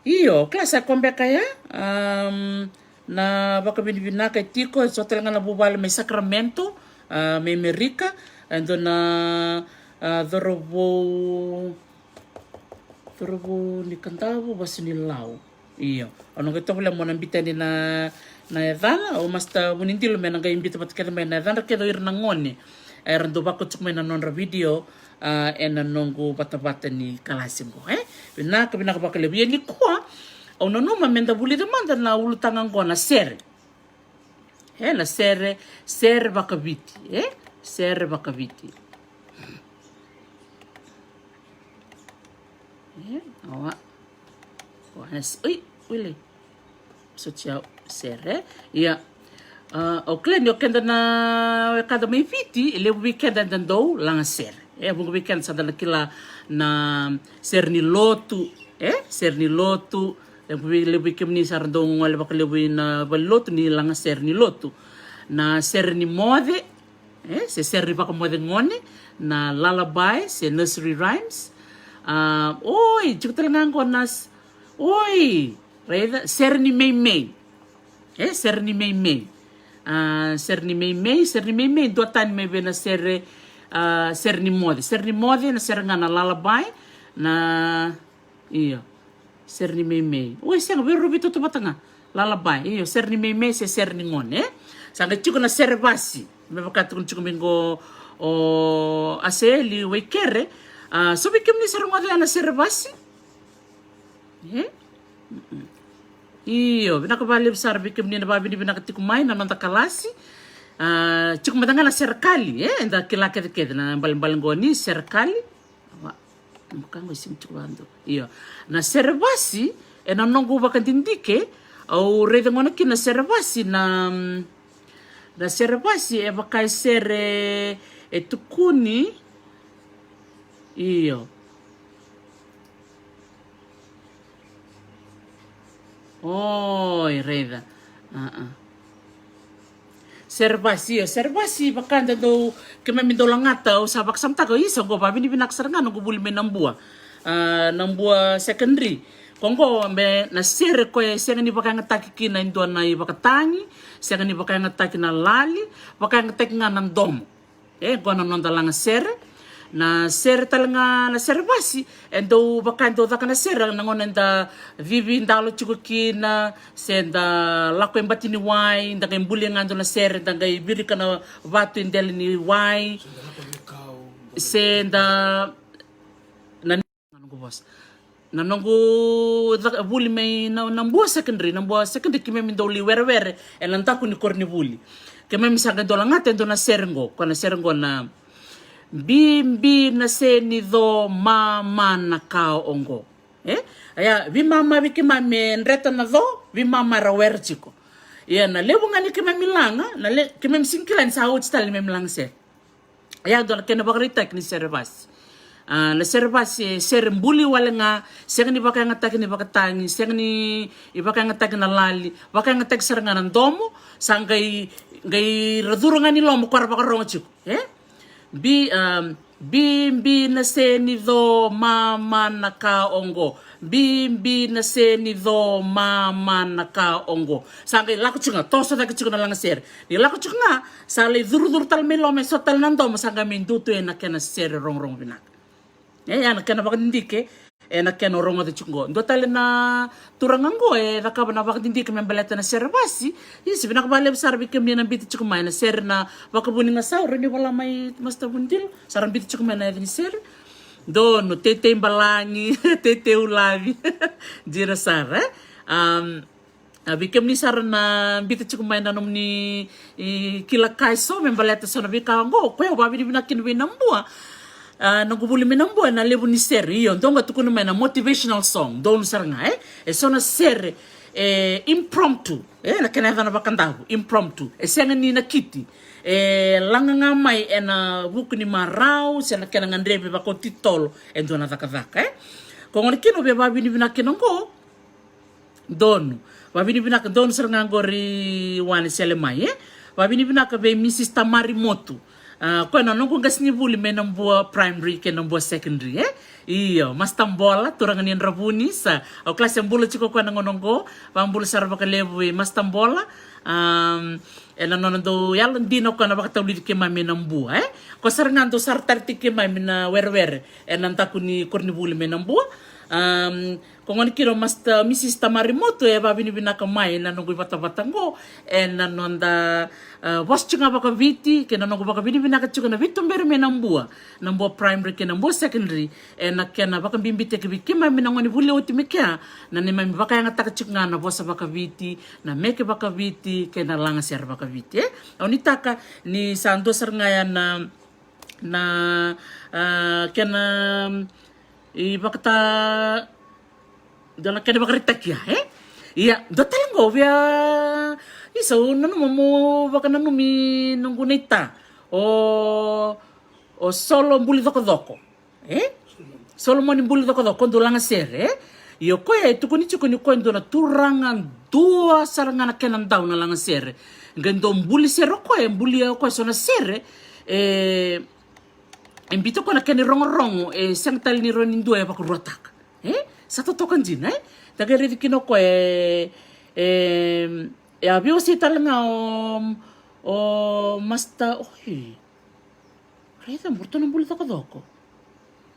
Io, kila sa ko beka ya, um, na vakavinavinaka e tiko, e so tale ga na vuvale mai Sacramento, a, mai Amerika, e dua na, a, cauravou, cauravou ni Kadavu, Vasunilau. Io, au na qai tovolea mo na bita yani na, na yacana, o Master Vunidilo me na qai bita vata kece mai na yacadra kece o ira na gone era dau vakau tiko mai na nodra video, a, ena noqu vatavata ni kalasi qo, e. Vinaka, vinaka vakalevu. Ia nikua, au nanuma me da vulica mada na ulutaga qo na sere. E, na sere, sere vakaviti, e? Sere vakaviti. E, awa. Awa, na se-, oi, wili. Soti au, sere. Ia. A, au kila ni o keda na wekada mai Viti, e levu vei keda eda dau laga sere. E, vuqa vei keda sa da na kila na sere ni lotu, e? Sere ni lotu. Levu vei, levu vei kemuni sa ra dau gole vakalevu ina valenilotu ni laga sere ni lotu. Na sere ni moce, e, se sere ni vakamoce gone, na lullaby, se nursery rhymes. A, oi, tiko tale ga qo na s-, oi, raica, sere ni meimei. E, sere ni meimei. A, sere ni meimei, sere ni meimei, duatani mai vei na sere, a, sere ni moce. Sere ni moce, na sere ga na lullaby, na Io. Sere ni meimei. Oi, sega, vei rau veitoto vata ga. Lullaby. Io, sere ni meimei se sere ni gone, e? Sa qai tiko na sere vasi. Me vaka tukuna tiko mai qo o Aseeli Waikere. A, so vei kemuni sa rogoca ya na sere vasi? E? Mm-mm. Io, vinaka vakalevu sara vei kemuni na vakavinavinaka tiko mai na noda kalasi. A, tiko mada ga na sere kali, e? Eda kila kecekece na ibalebale qo ni sere kali. Awa, na makago e simi tiko vakadua. Io. Na sere vasi, ena noqu vakadidike, au raica gona kina na sere vasi na, mm, na sere vasi e vaka e sere e tukuni. Io. Oi, raica. A, a. Sere vasi, io, sere vasi, vaka da dau, keimami dau lagata, au sa vakasamataka, isa, qo vakavinavinaka sara ga noqu vuli mai Nabua. A, Nabua Secondary. Ko qo me na sere ko e sega ni vakayagataki kina e dua na ivakatagi, sega ni vakayagataki na lali, vakayagataki ga na domo. E, qo na noda laga sere. Na sere tale ga na sere vasi, e dau vaka e dau caka na sere na gauna eda civi dalo tiko kina, se da lako e bati ni wai, da qai bulia ga e dua na sere, da qai virika na vatu e dela ni wai, se da na Ga noqu vosa. Na noqu caka, vuli mai na, Nabua Secondary, Nabua Secondary, keimami dau lai werewere ena daku ni koronivuli. Keimami sa qai dau lagata e dua na sere qo, ko na sere qo na bibi na seni co mama na ka oqo. E? Ia, veimama vei keimami e dreta na co, veimama era were tiko. Ia, na levu ga ni keimami laga, na le-, keimami sega ni kila ni sa oti tale ni keimami laga sere. Ia, dua na kena vakaraitaki ni sere vasi. A, na sere vasi e sere buli wale ga, sega ni vakayagataki ni vakatagi, sega ni vakayagataki na lali, vakayagataki sara ga na domo, sa qai, qai ra curu ga ni loma ko ra vakarogo tiko, e? Bi, um, bibi na seni co mama na ka oqo. Bibi na seni co mama na ka oqo. Sa qai lako tiko ga, toso cake tiko na lagasere. Ni lako tiko ga, sa lai curucuru tale mai loma, e so tale na domo, sa qai mai dua tu ena kena sere rogorogo vinaka. E, ya na kena vakadidike ena kena rogoca tiko qo. Dua tale na turaga qo e cakava na vakadidike me baleta na sere vasi. Isi, vinaka vakalevu sara vei kemuni na biuta tiko mai na sere na Vakavunigasau, rau ni vola mai Master Vunidilo, sa ra biuta tiko mai na yaca ni sere. Donu, teitei balagi, teitei ulavi. Dina sara, e? Um, a, vei kemuni sara na biuta tiko mai na nomuni, i, kila ka eso me baleta so na veika oqo, o koya au vavinavinaka kina vei Nabua. A, noqu vuli mai Nabua na levu ni sere, io, dou ga tukuna mai na motivational song, donu sara ga, e? E so na sere, e, impromptu, e, na kena yacana vakadavu, impromptu. E sega ni nakiti, e laga ga mai ena vuku ni marau, se na kena gadrevi vakaoti tolo e dua na cakacaka, e? Ko gona kina au via vavinavinaka kina oqo, donu. Vavinavinaka, donu sara ga oqori Wane Sele mai, e? Vavinavinaka vei Mrs Tamari Motu. A, koya na noqu qasenivuli mai Nabua Primary kei Nabua Secondary, e? Io, Master Bola, turaga ni Dravuni, sa. Au kila se bula tiko koya na gauna oqo, vabula sara vakalevu vei Master Bola. Um, ena nona dau yalodina o koya na vakatavulici keimami mai Nabua, e? Koya sara ga dau sara tari tiko keimami na werewere ena daku ni koronivuli mai Nabua. Um, ko gona kina o Master, Mrs Tamari Motu e vavinavinaka mai na noqu ivatavata oqo, ena noda, e, vosa tiko ga vakaviti, kei na noqu vakavinavinaka tiko na veituberi mai Nabua, Nabua Primary kei Nabua Secondary, ena kena vakabibitaki vei keimami na gone vuli oti mai kea, na neimami vakayagataka tiko ga na vosa vakaviti, na meke vakaviti, kei na lagasere vakaviti, e? Au nuitaka ni sa dua sara ga ya na, na, a, kena, i, vakata, dua na kena vakaraitaki ya, e? Ia, dua tale qo via, isa, au nanuma mo vakananumi noqu naita. O, o Solo Buli Cokocoko. E? Solomoni Buli Cokocoko, dau lagasere, e? Io, koya e tukuni tiko ni koya e dua na turaga dua sara ga na kena dau na lagasere. Qai dau buli sere o koya, e bulia o koya so na sere, e, e biuta o koya na kena irogorogo, e sega tale ni rawa ni dua e vakaruataka. E? Sa totoka dina, e? Da qai raici kina o koya, e, e, e a veiwasei tale ga o, o Master, oi. Raica, o ratou na Buli Cokocoko.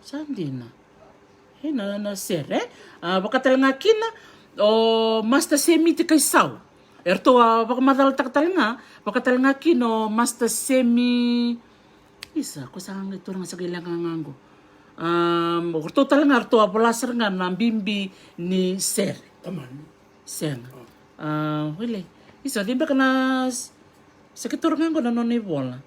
Sa dina. E, na, na sere, e? A, vaka tale ga kina o Master Semi Tikaisau. E ratou a vakamacalataka tale ga, vaka tale ga kina o Master Semi. Isa, ko sa qai turaga sa qai leqa ga qo. Um, o ratou tale ga, ratou a vola sara ga na bibi ni sere. Tamani. Sega. A, wele. Isa, cei beka na s-, sa qai turaga qo na nona ivola.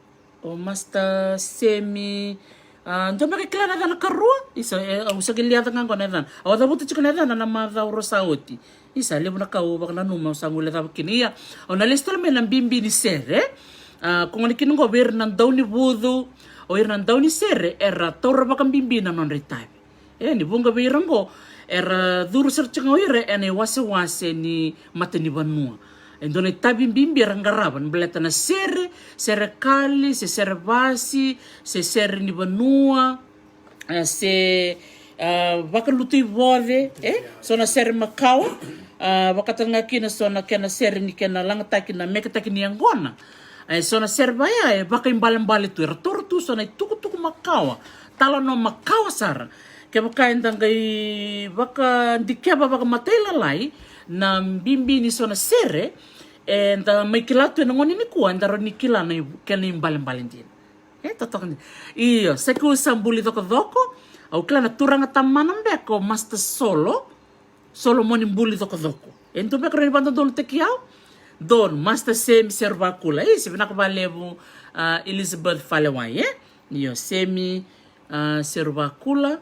O Master Semi, a, dua beka e kila na yacana karua? Isa, e, au sa qai liaca ga qo na yacana. Au a cavuta tiko na yacana na macawa rua sa oti. Isa, levu na ka au vakananuma, au sa guilecava kina. Ia, au na lesu tale mai na bibi ni sere. A, ko gona kina qo vei ira na daunivucu, o ira na daunisere, era taura vakabibi na nodra itavi. E, ni vuqa vei ira qo, era curu sara tiko ga o ira ena iwasewase ni matanivanua. E dua na itavi bibi era qarava, ni baleta na sere, serekali, se sere vasi, se sere ni vanua, a, se, a, vakalutu ivoce, e, so na sere makawa, a, vaka tale ga kina so na kena sere ni kena lagataki na meketaki ni yaqona. E, so na sere vaya, e, vakaibalebale tu, era taura tu so na itukutuku makawa, talanoa makawa sara. Kevaka eda qai vakadikeva vakamatailalai na bibi ni so na sere, eda mai kila tu ena gauna nikua, eda rawa ni kila na i-, kena ibalebale dina. E, totoka dina. Io, sa keu sa Buli Cokocoko, au kila na turaga tamana beka o Master Solo, Solomoni Buli Cokocoko. E dua beka rawa ni vakadodonutaki au? Donu, Master Semi Seruvakula. Isa, vinaka vakalevu, a, Elizabeth Falewai, e? Io, Semi, a, Seruvakula.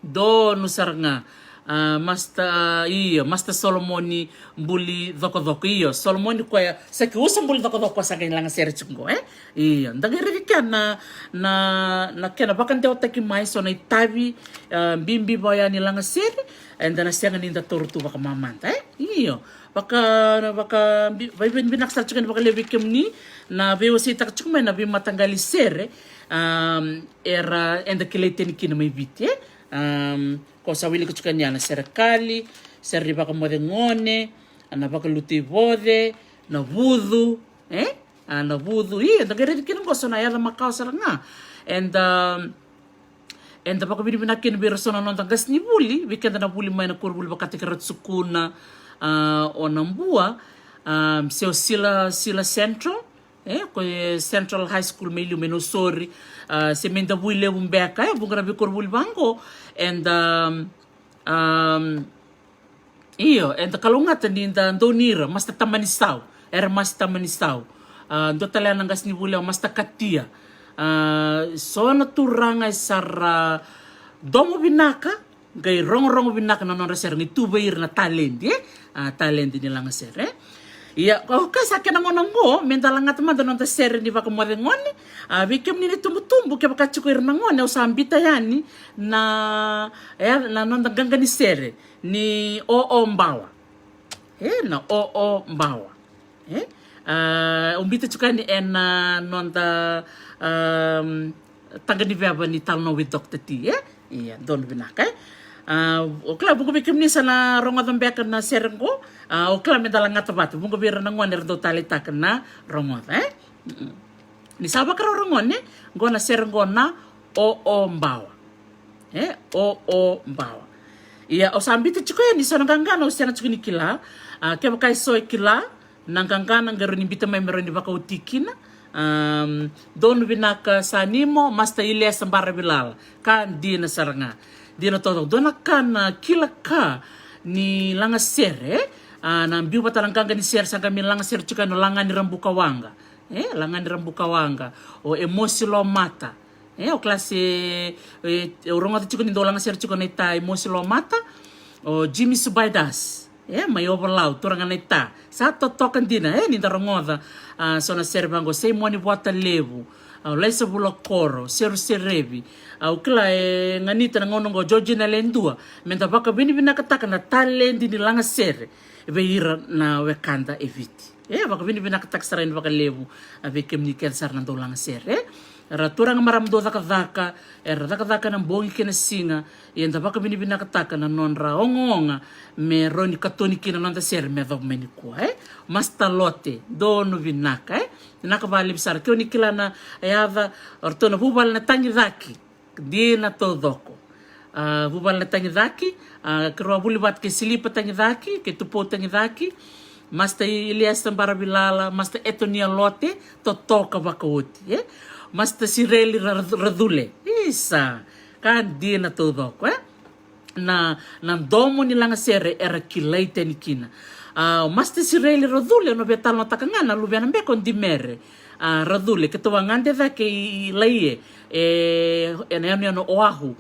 Donu sara ga. A, Master, a, io, Master Solomoni Buli Cokocoko. Io, Solomoni koya, sa keu sa Buli Cokocoko sa qai lagasere tiko qo, e? Io, da qai raica kina na, na, na kena vakadewataki mai so na itavi, a, bibi vaya ni lagasere, eda na sega ni da taura tu vakamamada, e? Io, vaka, vaka, bi-, vakaivinavinaka sara tiko yani vakalevu vei kemuni na veiwaseitaka tiko mai na veimataqali sere, a, era, eda kilai tani kina mai Viti, e? A, ko sa wilika tiko yani na serekali, sere ni vakamoce gone, na vakalutu ivoce, na vucu, e? A, na vucu, ia, da qai raica kina qo so na yaca makawa sara ga. Eda, eda vakavinavinaka kina vei ira so na noda qasenivuli, vei keda na vuli mai na koronivuli vakataki Ratu Sukuna, a, o Nabua, a, se o Sila, Sila Central, E, ko e Central High School mai liu mai Nausori, a, se mai Davuilevu beka, e, vuqa na veikoronivuli vaqo. And, um, um, io, eda kalougata ni da dau ni ira, Master Tamanisau, era Master Tamanisau. A, dua tale na qasenivuli o Master Katia. A, so na turaga e sa ra domo vinaka, qai rogorogo vinaka na nodra sere, qai tu vei ira na taledi, e? A, taledi ni lagasere, e? Ia, o ka sa kena gauna qo, me da lagata mada na noda sere ni vakamoce gone. A, vei kemuni na itubutubu, kevaka tiko ira na gone, au sa bita yani na, e, na noda qaqa ni sere ni Obawa. E, na Obawa. E? A, au bita tiko yani ena noda, um, taqa ni veva ni talanoa with Doctor T, e? Ia, donu vinaka, e? A, o kila, vuqa vei kemuni sa na rogoca beka na sere qo, a, o kila me da lagata vata, vuqa vei ira na gone era dau taleitaka na rogoca, e? Mm-mm. Ni sa vakarau ra gone, qo na sere qo na Obawa. E, Obawa. Ia, au sa bita tiko yani so na qaqana, au sega tiko ni kila, a, kevaka e so e kila, na qaqana qai rawa ni bita mai me rawa ni vakaoti kina. Um, donu vinaka Sanimo, Master Iliesa Baravilala. Ka dina sara ga. Dina taucoko. Dua na ka na kila ka ni lagasere, a, na biu vata na qaqa ni sere sa qai mai lagasere tiko yani o Lagani Rabukawaqa. E, Lagani Rabukawaqa. O Emosi Lomata. E, o kila se, e, au rogoca tiko ni dau lagasere tiko na ita Emosi Lomata. O Jimmy Subaidas. E, mai Ovalau, turaga na ita. Sa totoka dina, e, ni da rogoca, a, so na sere vaqo, Seimoni Votalevu, a, o Laisa Vulakoro, Seru Serevi, a, o kila e ganita na gauna qo, Georgina Ledua, me da vakavinavinakataka na taledi ni lagasere vei ira na wekada e Viti. E, vakavinavinakataka sara yani vakalevu, a, vei kemuni kece sara na dau lagasere, e. Era turaga marama dau cakacaka, era cakacaka na bogi kei na siga, ia da vakavinavinakataka na nodra ogaoga me rawa ni katoni kina na noda sere me yacova mai nikua, e. Master Lote, donu vinaka, e. Vinaka vakalevu sara, ke o ni kila na yaca, o ratou na vuvale na Tagicaki, dina taucoko. A, vuvale na Tagicaki, a, keirau a vuli vata kei Silipa Tagicaki, kei Tupou Tagicaki, Master Iliesa Baravilala, Master Etonia Lote, totoka vakaoti, e? Master Sireli Ra-, Racule, isa, ka dina taucoko, e? Na, na domo ni lagasere era kilai tani kina. A, o Master Sireli Racule, au na via talanoataka ga na luvena beka o Dimere, a, Racule, keitou a gade cake i, i Laie, e, ena yanuyanu o Oahu.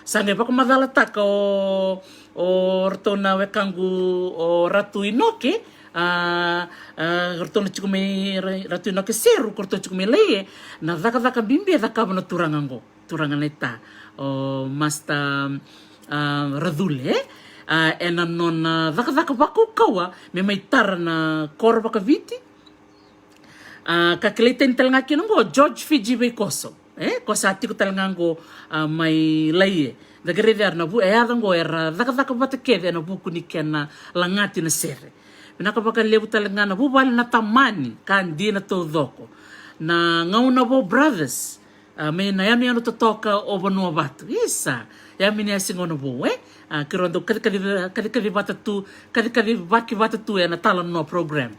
Sa qai vakamacalataka o, o ratou na wekaqu o Ratu Inoke, a, a, ratou na tiko mai Ra-, Ratu Inoke Seru, ko ratou tiko mai Laie, na cakacaka bibi e cakava na turaga qo, turaga na ita, o Master, a, Racule, e? A, ena nona cakacaka vakaukauwa me mai tara na koro vakaviti. A, ka kilai tani tale ga kina qo, George Fiji Veikoso. E, ko sa tiko tale ga qo, a, mai Laie. Da qai raica era na vu-, e yaca qo era cakacaka vata kece ena vuku ni kena lagati na sere. Vinaka vakalevu tale ga na vuvale na Tamani, ka dina taucoko. Na Gaunavou Brothers, a, mai na yanuyanu totoka o Vanuavatu. Isa, yamini a siga o na vou, e? A, keirau dau kacikaci, kacikaci vata tu, kacikaci vaki vata tu ena talanoa program.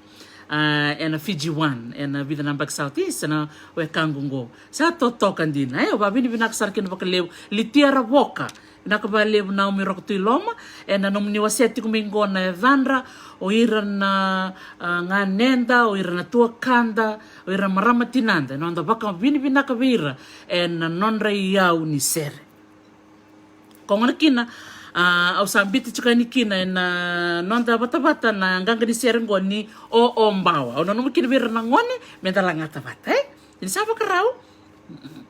A, ena Fiji One, ena vica na yabaki sa oti, isa na wekaqu qo. Sa totoka dina, e? Au vakavinavinaka sara kina vakalevu, Litia Ravoka. Vinaka vakalevu Naomi Rokotuiloma, ena nomuni wasea tiko mai qo na yacadra, o ira na, a, ganeda, o ira na tuakada, o ira na marama tinada, ena noda vakavinavinaka vei ira ena nodra iyau ni sere. Ko gona kina, a, au sa biuta tiko yani kina ena noda vatavata na qaqa ni sere qo ni Obawa. Au nanuma kina vei ira na gone me da lagata vata, e? Ni sa vakarau. Mm-mm.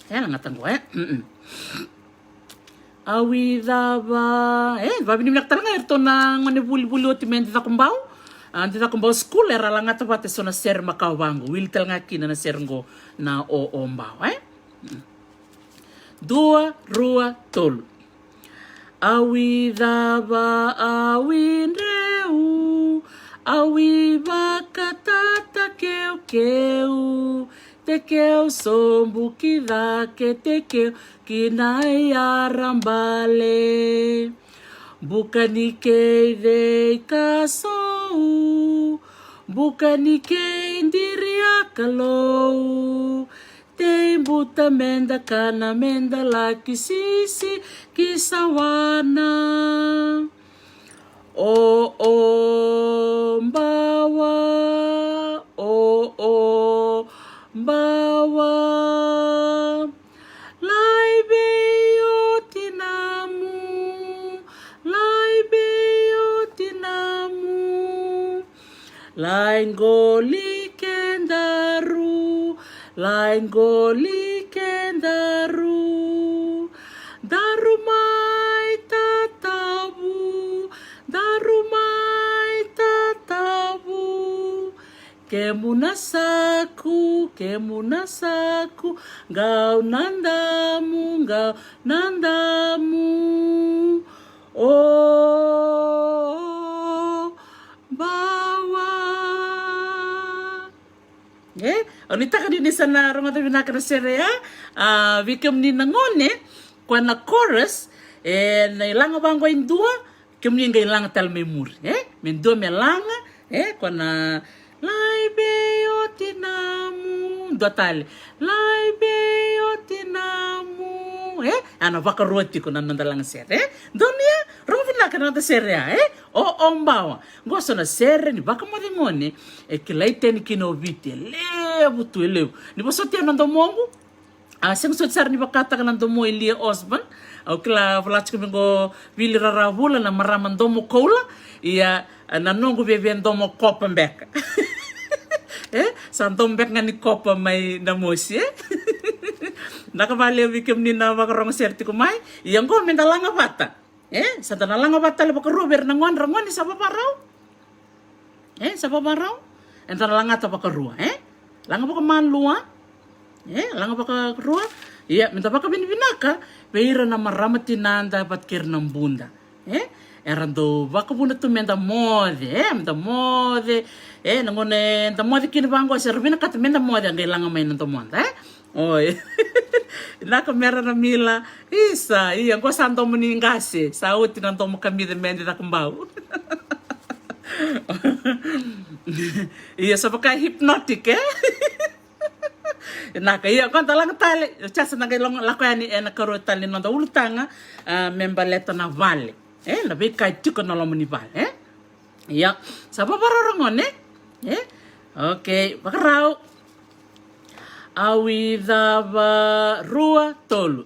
E lagata qo, e? Mm-mm. Au i cava, e, vakavinavinaka tale ga iratou na gone vulivuli oti mai Dicakobau. A, Dicakobau School, era lagata vata eso na sere makawa vaqo. Wili tale ga kina na sere qo na Obawa, e? Dua, rua, tolu. Au i cava, au i dreu, au i vakatatakeukeu, tekeu sobu ki cake, tekeu ki na yarabale. Buka ni kei cei ka sou, buka ni kei diri a Kalou. Tei buta meda kana, meda laki sisi ki sawana. O, o, bawa, o, o, bawa. Lai vei o tinamu, lai vei o tinamu. Lai qoli kedaru, lai qoli kedaru. Daru mai tatavu, daru mai tatavu. Kemu na saku, kemu na saku, qau na damu, qau na damu. O, bawa. E, au nuitaka ni ni sa na rogoca vinaka na sere ya. A, vei kemuni na gone, koya na chorus, e, na ilaga vaqo e dua, kemuni qai laga tale mai muri, e? Me dua me laga, e? Ko na lai vei o tinamu, dua tale. Lai vei o tinamu, e? A na vakarua tiko na noda laga sere, e? Donu ya, rogo vinaka na noda sere ya, e? O, o, bawa. Qo so na sere ni vakamoce gone, e kilai tani kina o Viti, e levu tu, e levu. Ni vosoti ya na domoqu, a, sega soti sara ni vakataka na domo i Lia Osborne. Au kila vola tiko me qo Vili Raravula na marama domo koula. Ia, a, na noqu veve domo kopa beka. E, sa domo beka ga ni kopa mai na mosi, e. Naka valevu vei kemuni na vakarogo sere tiko mai. Ia qo me da laga vata. E, sa da na laga vata tale vakarua vei ira na gone, ra gone sa vavarau. E, sa vavarau. E da na lagata vakarua, e? Laga vakamalua. E, laga vakarua. Ia, me da vakavinavinaka vei ira na marama tinada vata kei ira na buda. E, era dau vakavuna tu me da moce, e, me da moce. E, na gauna e da moce kina vaqo, se ra vinakata me da moce, a qai laga mai na domoda, e? Oi. Vinaka Mera na Mila. Isa, ia, qo sa domo ni qase, sa oti na domo kamica me da cakabau. Ia, sa vaka hypnotic, e? Vinaka, ia, qo da laga tale, sa da qai lako yani ena karua tale ni noda ulutaga, a, me baleta na vale. E, na veika e tiko na loma ni vale, e? Ia, sa vavarau ra gone, e? Okei, vakarau. Au i cava rua tolu.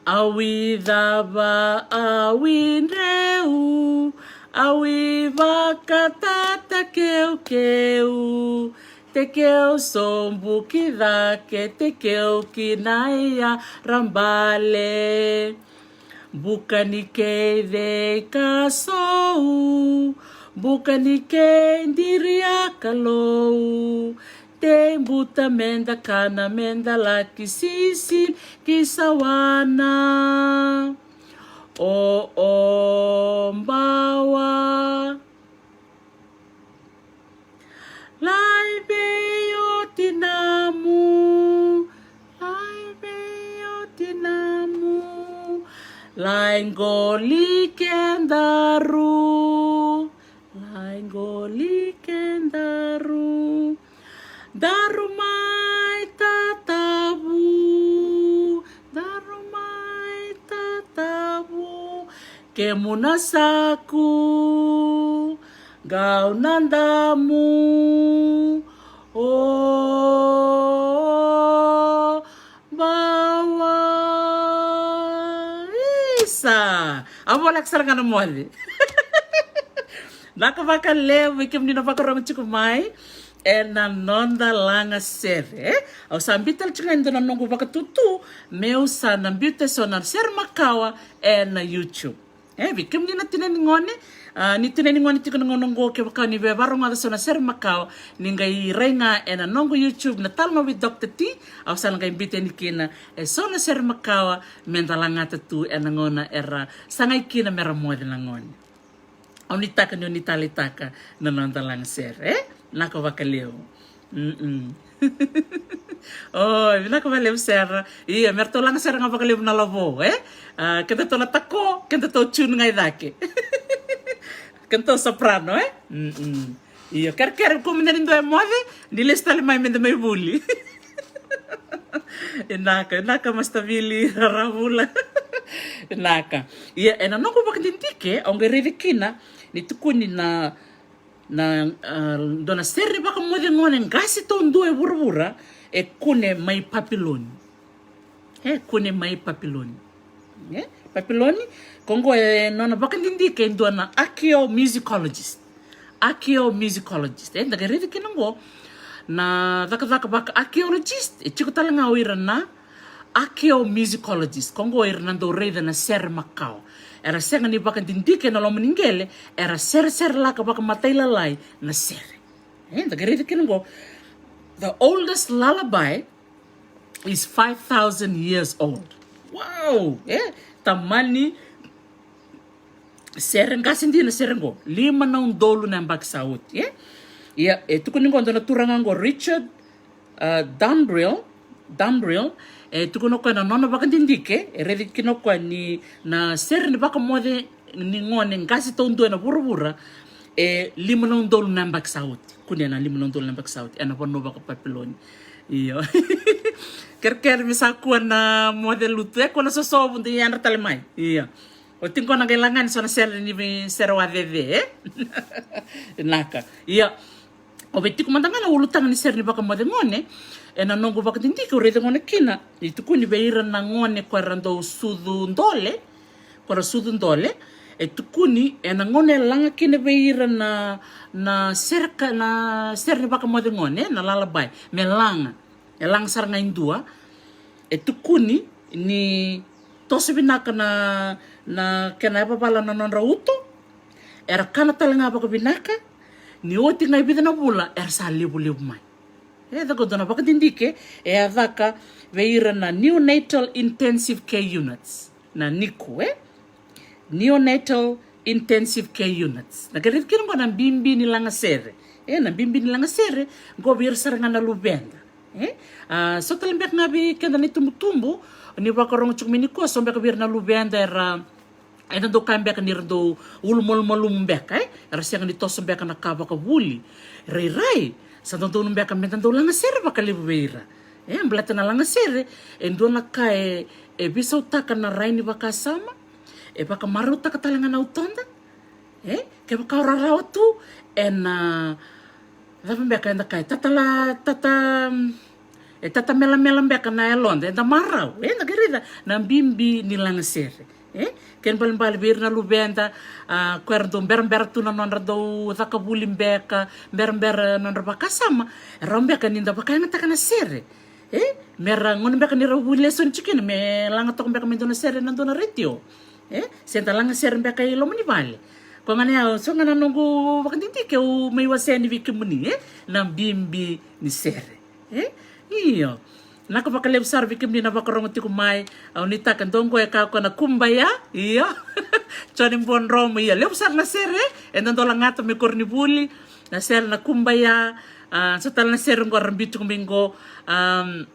Au i cava, au i dreu, au i vakatata keukeu, te keu sobu ki cake, te keu ki na ia ra bale. Buka ni kei cei ka sou, buka ni kei diri a Kalou, tei buta me da kana, me da laki sisi ki sawana. O, o, bawa. Lai vei o tinamu, lai vei o tinamu, lai qoli kedaru, lai qoli kedaru. Daru mai tatavu, daru mai tatavu. Kemu na saku, qau na damu. O, bawa. Isa. A voleka sara ga na moce. Naka vakalevu vei kemuni na vakarogo tiko mai ena noda laga sere. Au sa biuta tale tiko ga e dua na noqu vakatutu meu sa na biuta eso na sere makawa ena YouTube. E, vei kemuni na tina ni gone, a, ni tina ni gone tiko na gauna oqo, kevaka ni via vakarogoca eso na sere makawa, ni qai rai ga ena noqu YouTube na Talanoa vei Doctor T. Au sa na qai biuta yani kina eso na sere makawa me da lagata tu ena gauna era sagai kina me ra moce na gone. Au nuitaka ni o ni taleitaka na noda laga sere, e? Naka vakalevu. Mm-mm. O, vinaka vakalevu sere. Ia, me ratou laga sere ga vakalevu na lavo, e? A, kedatou na tako, kedatou tune ga i cake. Kedatou soprano, e? Mm-mm. Io, kerekere ko mada ni dua e moce, ni lesu tale mai meda mai vuli. Vinaka, vinaka Master Vili Raravula. Vinaka. Ia, ena noqu vakadidike, au qai raica kina ni tukuni na, na, ah, dua na sere ni vakamoce gone qase taudua e vuravura, e kune mai Papiloni. E kune mai Papiloni. E Papiloni, ko qo e nona vakadidike e dua na archaeomusicologist. Archaeomusicologist. E da qai raica kina qo na cakacaka vaka-archaeologist, e tiko tale ga o ira na archaeomusicologist. Ko qo ira na dau raica na sere makawa. Era sega ni vakadidike na loma ni qele, era sereserelaka vakamatailalai na sere. E da qai raica kina qo. The oldest lullaby is five thousand years old. Wow! E tamani sere qase dina sere qo, lima na udolu na yabaki sa oti, e? Ia, e tukuni qo dua na turaga qo Richard, ah, Dumbrell, Dumbrell, e tukuna o koya na nona vakadidike, e raici kina o koya ni na sere ni vakamoce ni gone qase taudua ena vuravura, e lima na udolu na yabaki sa oti. Kune na lima na udolu na yabaki sa oti ena vanua vaka-Papiloni. Io. Kerekere me sa kua na moce lutu, e kua na sosovu, dou yadra tale mai. Io. Oti qo na qai lagani so na sere ni vei sere wacece, e? Vinaka. Ia, au via tiko mada ga na ulutaga ni sere ni vakamoce gone, ena noqu vakadidike au raica gona kina, e tukuni vei ira na gone ko era dau sucu dole, ko era sucu dole, e tukuni ena gauna e laga kina vei ira na, na sere ka, na sere ni vakamoce gone, na lullaby, me laga, e laga sara ga e dua, e tukuni ni toso vinaka na, na kena yavavala na nodra uto, era kana tale ga vakavinaka, ni oti ga e vica na vula, era sa levulevu mai. E caka dua na vakadidike, e a caka vei ira na neonatal intensive care units, na NICU, e? Neonatal intensive care units. Na qai raici kina qo na bibi ni lagasere. E, na bibi ni lagasere, qo vei ira sara ga na luveda. E? A, so tale beka ga vei keda na itubutubu, ni vakarogo tiko mai nikua, so beka vei ira na luveda era, eda dau kaya beka ni ra dau ulumalumalumu beka, e? Era sega ni toso beka na ka vakavuli. Rairai, sa dodonu beka meda dau lagasere vakalevu vei ira. E, baleta na lagasere, e dua na ka e, e veisautaka na rai ni vakasama, e vakamarautaka tale ga na utoda. E, kevaka o rarawa tu, ena, cava beka eda kaya, tatala, tata, e tata melamela beka na yaloda, eda marau, e, na qai raica, na bibi ni lagasere. E, kena ibalebale vei ira na luveda, a, ko era dau berabera tu na nodra dau caka vuli beka, berabera na nodra vakasama, e rawa beka ni da vakayagataka na sere. E, me ra gauna beka ni ra vuli lesoni tiko kina, me laga toka beka me dua na sere ena dua na retio. E, se da lagasere beka i loma ni vale. Ko ga na ya, so ga na noqu vakadidike au mai wasea yani vei kemuni, e, na bibi ni sere. E, io. Vinaka vakalevu sara vei kemuni na vakarogo tiko mai. Au nuitaka dou qo e kaya o koya na kumbaya. Io. Joni Buadromo, io. Levu sara na sere, e, eda dau lagata mai koronivuli. Na sere na kumbaya, a, so tale na sere qo ra biu tiko mai qo, am,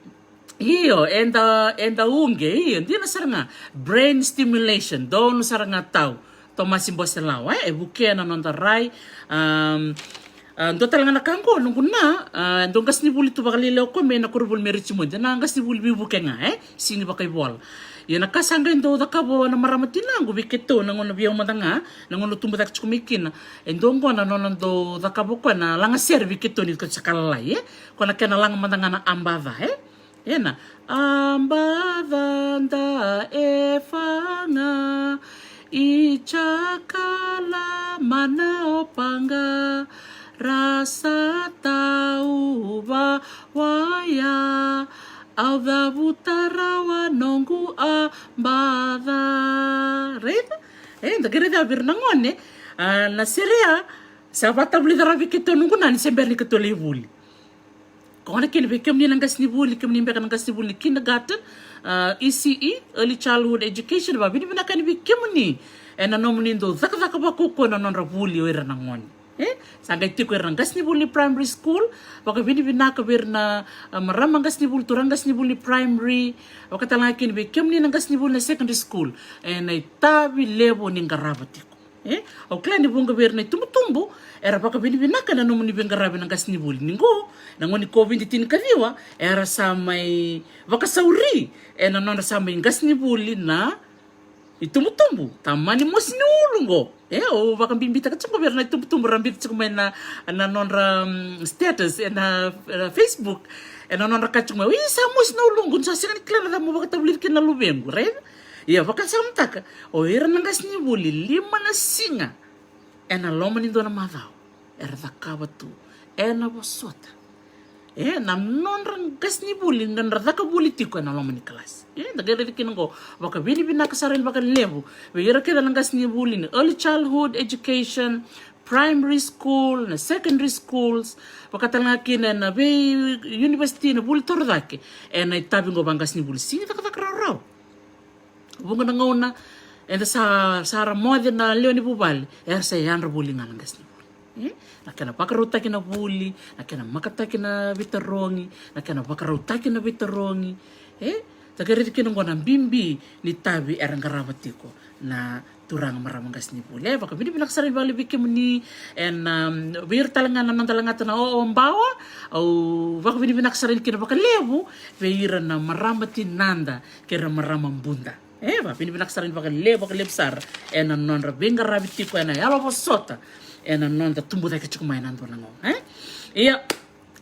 io, eda, eda uqe, io, dina sara ga. Brain stimulation, donu sara ga tau. Tomasi Boselawa, e, e vukea na noda rai. Am, a, dua tale ga na ka qo, noqu na, a, dua qasenivuli tu vakalailai o koya mai na koronivuli mai Richmond, na qasenivuli veivuke ga, e, sigi vakaivola. Ia na ka sa qai dau cakava na marama tinaqu vei keitou, na gauna vei au mada ga, na gauna au tubu cake tiko mai kina. E dua qo na nona dau cakava o koya na lagasere vei keitou ni keitou sa ka lalai, e. Ko na kena laga mada ga na abaca, e. Ena, abaca da e faga, i cakala mana o paqa, ra sa tau vawaya, au cavuta rawa noqu abaca. Raica? E, da qai raica vei ira na gone, a, na sere ya, sa vatavulica rawa vei keitou noqu na ni se bera ni keitou lai vuli. Ko gona kina vei kemuni na qasenivuli, kemuni beka na qasenivuli ni kindergarten, a, E C E, early childhood education, vakavinavinaka yani vei kemuni. Ena nomuni dau cakacaka vakaukauwa na nodra vuli o ira na gone. E? Sa qai tiko ira na qasenivuli ni primary school, vakavinavinaka vei ira na, a, marama qasenivuli, turaga qasenivuli ni primary, vakatalega kina vei kemuni na qasenivuli na secondary school. Ena itavi levu ni qarava tiko. E, au kila ni vuqa vei ira na itubutubu era vakavinavinaka ena nomuni veiqaravi na qasenivuli. Ni qo na gauna ni COVID tinikaciwa, era sa mai vakasauri ena nodra sa mai qasenivuli na itubutubu. Tamani mosi ni ulu qo. E, au vakabibitaka tiko vei ira na itubutubu ra biuta tiko mai na, na nodra, mm, status ena, ena Facebook. Ena nodra kaya tiko mai, "Oi, sa mosi na uluqu, sa sega ni kila na cava meu vakatavulica kina na luvequ," right? Ia, vakasamataka, o ira na qasenivuli, lima na siga ena loma ni dua na macawa era cakava tu, ena vosota. E, na nodra qasenivuli, na nodra caka vuli tiko ena loma ni kalasi. E, da qai raica kina qo, vakavinavinaka sara yani vakalevu vei ira kece na qasenivuli ni early childhood education, primary school, na secondary schools, vaka tale ga kina na vei university, na vuli toro cake, ena itavi qo vaqasenivuli. Sega ni cakacaka rawarawa. Vuqa na gauna eda sa, sa ra moce na lewe ni vuvale, era sa yadra voli ga na qasenivuli. E? Na kena vakarautaki na vuli, na kena makataki na veitarogi, na kena vakarautaki na veitarogi. E? Da qai raica kina qo na bibi ni itavi era qarava tiko na turaga, marama, qasenivuli. E, vakavinavinaka sara vakalevu vei kemuni, ena, um, vei ira tale ga na noda lagata na obawa, au vakavinavinaka sara kina vakalevu vei ira na marama tinada kei ira marama buda. E, vakavinavinaka sara vakalevu, vakalevu sara ena nodra veiqaravi tiko ena yalovosota ena noda tubu cake tiko mai ena dua na gauna. E? Ia,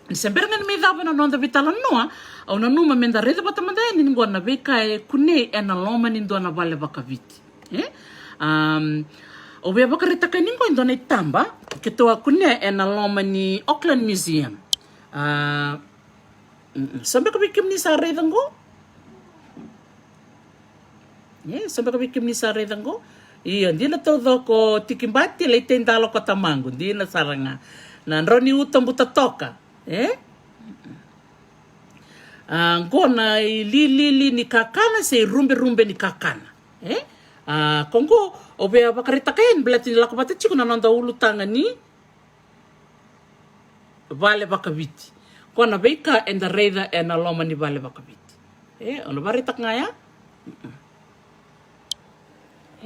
ni se bera ga ni mai cava na noda veitalanoa, au nanuma meda raica vata mada yani ni qo na veika e kunei ena loma ni dua na vale vakaviti. E? Um, au via vakaraitaka yani qo e dua na itaba keitou a kunea ena loma ni Auckland Museum. A, mm, mm. So beka vei kemuni sa raica qo. E, so beka vei kemuni sa raica qo. Io, dina taucoko, tiki bati, lai tei dalo ko tamaqu. Dina sara ga. Na drau ni uta buta toka. E? A, qo na ililili ni kakana se iruberube ni kakana. E? A, ko qo, au via vakaraitaka yani baleta ni lako vata tiko na noda ulutaga ni vale vakaviti. Ko na veika eda raica ena loma ni vale vakaviti. E, au na vakaraitaka ga ya. Mm-mm.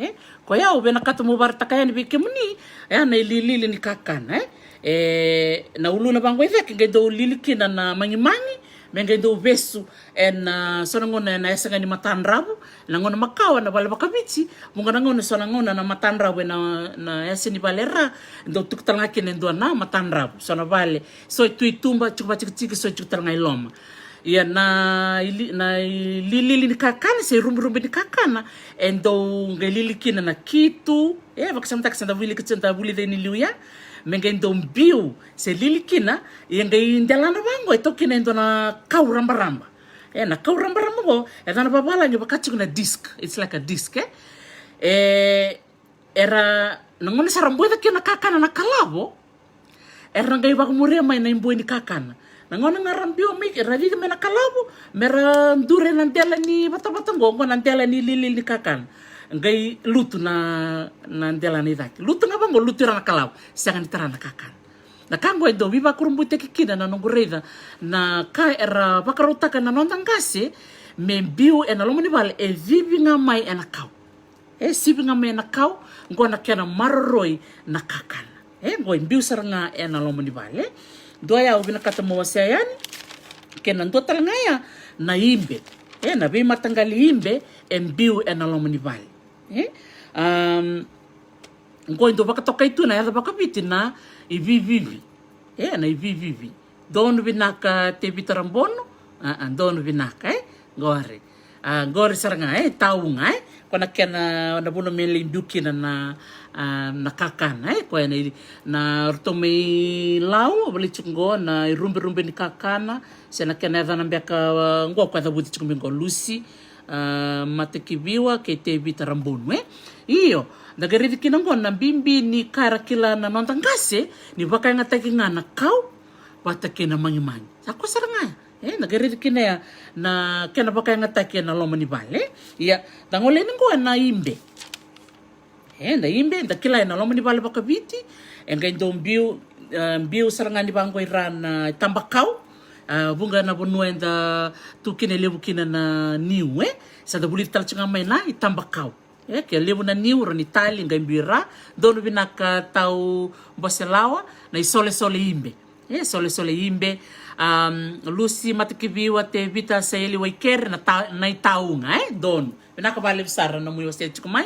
E, koya au vinakata meu vakaraitaka yani vei kemuni, e, na ililili ni kakana, e. E, na uluna vaqo e cake, qai dau lili kina na magimagi, me qai dau vesu ena, a, so na gauna ena yasa ga ni matadravu, na gauna makawa na vale vakaviti, vuqa na gauna, so na gauna na matadravu ena, na yasa ni vale ra, dau tuku tale ga kina e dua na matadravu, so na vale, so e tu i tuba, tiko vatikitiki, so e tiko tale ga i loma. Ia na ili-, na ililili ni kakana, se iruberube ni kakana, e dau qai lili kina na kitu, e, vakasamataka sa da vulica, sa da vulica ni liu ya, me qai dau biu, se lili kina, ia qai delana vaqo, e tau kina e dua na kau rabaraba. E, na kau rabaraba qo, e, na vavalagi vaka tiko na disc, it's like a disc, e. E, era, na gauna sa ra boica kina na kakana na kalavo, era qai vakamuria mai na iboi ni kakana. Na gauna ga ra biu mai, ra cici mai na kalavo, me ra dure na dela ni vatavata qo, qo na dela ni ililili ni kakana. Qai lutu na, na dela ni cake. Lutu ga vaqo, lutu ira na kalavo. Sega ni tara na kakana. Na ka qo e dau veivakurabuitaki kina na noqu raica na ka era vakarautaka na noda qase me biu ena loma ni vale, e civi ga mai ena kau. E sivi ga mai ena kau, qo na kena maroroi na kakana. E, qo e biu sara ga ena loma ni vale. Dua ya au vinakata meu wasea yani, kei na dua tale ga ya na ibe. E, na veimataqali ibe e biu ena loma ni vale. E, am, qo e dau vakatokai tu na yaca vakaviti na ivivivi. E, na ivivivi. Donu vinaka Tevita Rabono. A, a, donu vinaka, e? Qori. A, qori sara ga, e? Tau ga, e? Ko na kena, na vanua me lai biu kina na, a, na kakana, e? Ko ya na, na ratou mai Lau, vale tiko qo, na iruberube ni kakana, se na kena yacana beka, a, qo ko yacavuti tiko mai qo Lusi, a, Matakiviwa, kei Tevita Rabono, e? Io, da qai raici kina qo na bibi ni ka era kila na noda qase, ni vakayagataki ga na kau, vata kei na magimagi. Sa koya sara ga ya. E, na qai raici kina ya na kena vakayagataki ena loma ni vale. Ia, da gole yani qo ena ibe. E, na ibe, da kila ena loma ni vale vakaviti. E qai dau biu, e, biu sara ga ni vaqo i ra na itabakau. E, vuqa na vanua eda tu kina e levu kina na niu, e. Sa da vulica tale tiko ga mai na itabakau. E, ke levu na niu, rawa ni tali qai biu i ra. Donu vinaka tau Boselawa, na isolesole ibe. E, solesole ibe. Um, Lusi Matakiviwa, Tevita Saeli Waikere, na ta, na itauga, e, donu. Vinaka vakalevu sara na nomuni wasea tiko mai.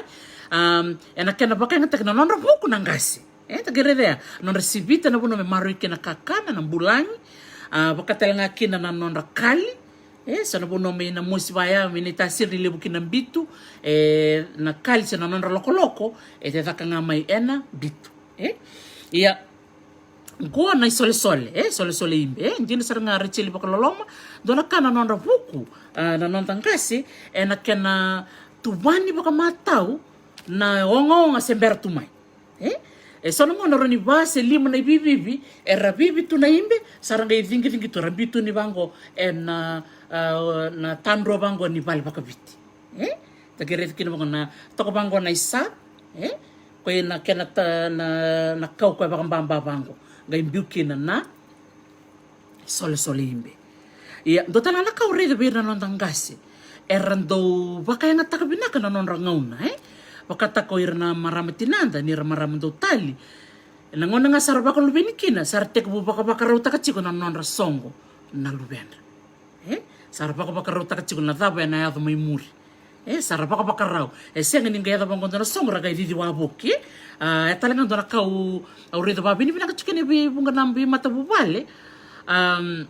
Um, ena kena vakayagataki na nodra vuku na qase. E, ta qai raica ya, nodra sivita na vanua me maroroi kina kakana, na bulagi. A, vaka tale ga kina na nodra kali. E, so na vanua mai na mosi vaya, mai na itasiri ni levu kina bitu. E, na kali se na nodra lokoloko, e te caka ga mai ena bitu. E, ia, qo na isolesole, e, solesole ibe. E, dina sara ga Rachel vakaloloma, dua na ka na nodra vuku, a, na noda qase, ena kena tuvani vakamatau na ogaoga se bera tu mai. E? E so na gauna rawa ni va se lima na ivivivi, era vivi tu na ibe, sa ra qai cigicigi tu, ra biu tu ni vaqo, e na, a, na tadrua vaqo ni vale vakaviti. E? Ta qai raica kina vaqo na, toka vaqo na isa, e? Ko i na kena ta, na, na kau ko e vakababa vaqo. Qai biu kina na solesole ibe. Ia, dua tale ga na ka au raica vei ira na noda qase. Era dau vakayagataka vinaka na nodra gauna, e? Vakataka o ira na marama tinada, ni ra marama dau tali. Na gauna ga sa ra vakaluveni kina, sa ra tekivu vakavakarautaka tiko na nodra soqo, na luvedra. E? Sa ra vakavakarautaka tiko na cava ena yaco mai muri. E, sa ra vakavakarau. E sega ni qai yaco vaqo dua na soqo ra qai cici wavoki. A, e tale ga dua na ka au, au raica vavinavinaka tiko kina vei vuqa na veimatavuvale. Am,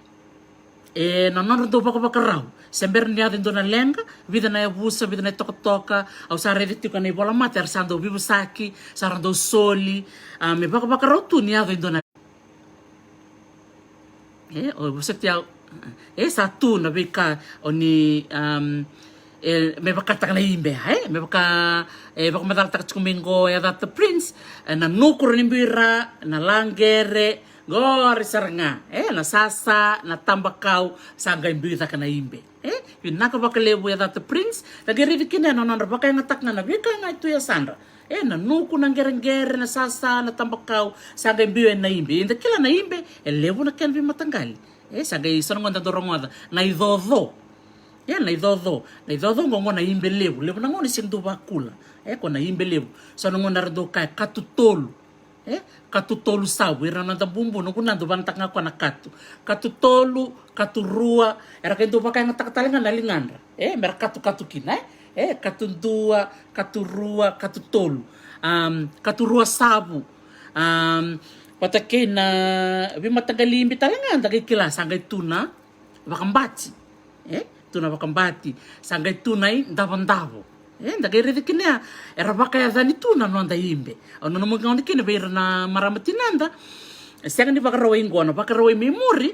e, na nodra dau vakavakarau. Se bera ni yaco e dua na leqa, vica na yavusa, vica na itokatoka, au sa raica tiko na ivolamata, era sa dau veivosaki, sa ra dau soli, a, me vakavakarau tu ni yaco e dua na E, o vosoti au. E, sa tu na veika o ni, um, e, me vakataka na ibe, e, me vaka, e, vakamacalataka tiko mai qo e Yacata Prince, e, na nuku rawa ni biu i ra, na laqere, qori sara ga, e, na sasa, na tabakau, sa qai biu caka na ibe. E, vinaka vakalevu Yacata Prince, na qai raici kina na nodra vakayagataka ga na veika ga e tu e yasadra. E, na nuku, na qereqere, na sasa, na tabakau, sa qai biu ena ibe. Eda kila na ibe, e levu na kena veimataqali. E, sa qai so na gauna da dau rogoca, na icoco. E, na icoco. Na icoco qo, qo na ibe levu. Levu na gauna e sega ni dau vakula. E, ko na ibe levu. So na gauna era dau kaya, katu tolu. E, katu tolu savu, ira na noda bubu, noqu nana dau vanataka ga koya na katu. Katu tolu, katu rua, era qai dau vakayagataka tale ga na ligadra. E, mera katukatu kina, e. E, katu dua, katu rua, katu tolu. Am, katu rua savu. Am, vata kei na veimataqali ibe tale ga, da qai kila, sa qai tu na vakabati. E, tu na vakabati. Sa qai tu na idavodavo. E, da qai raica kina ya, era vakayacani tu na noda ibe. Au nanuma ga kina vei ira na marama tinada. E sega ni Vakarauwai qo, na Vakarauwai mai muri.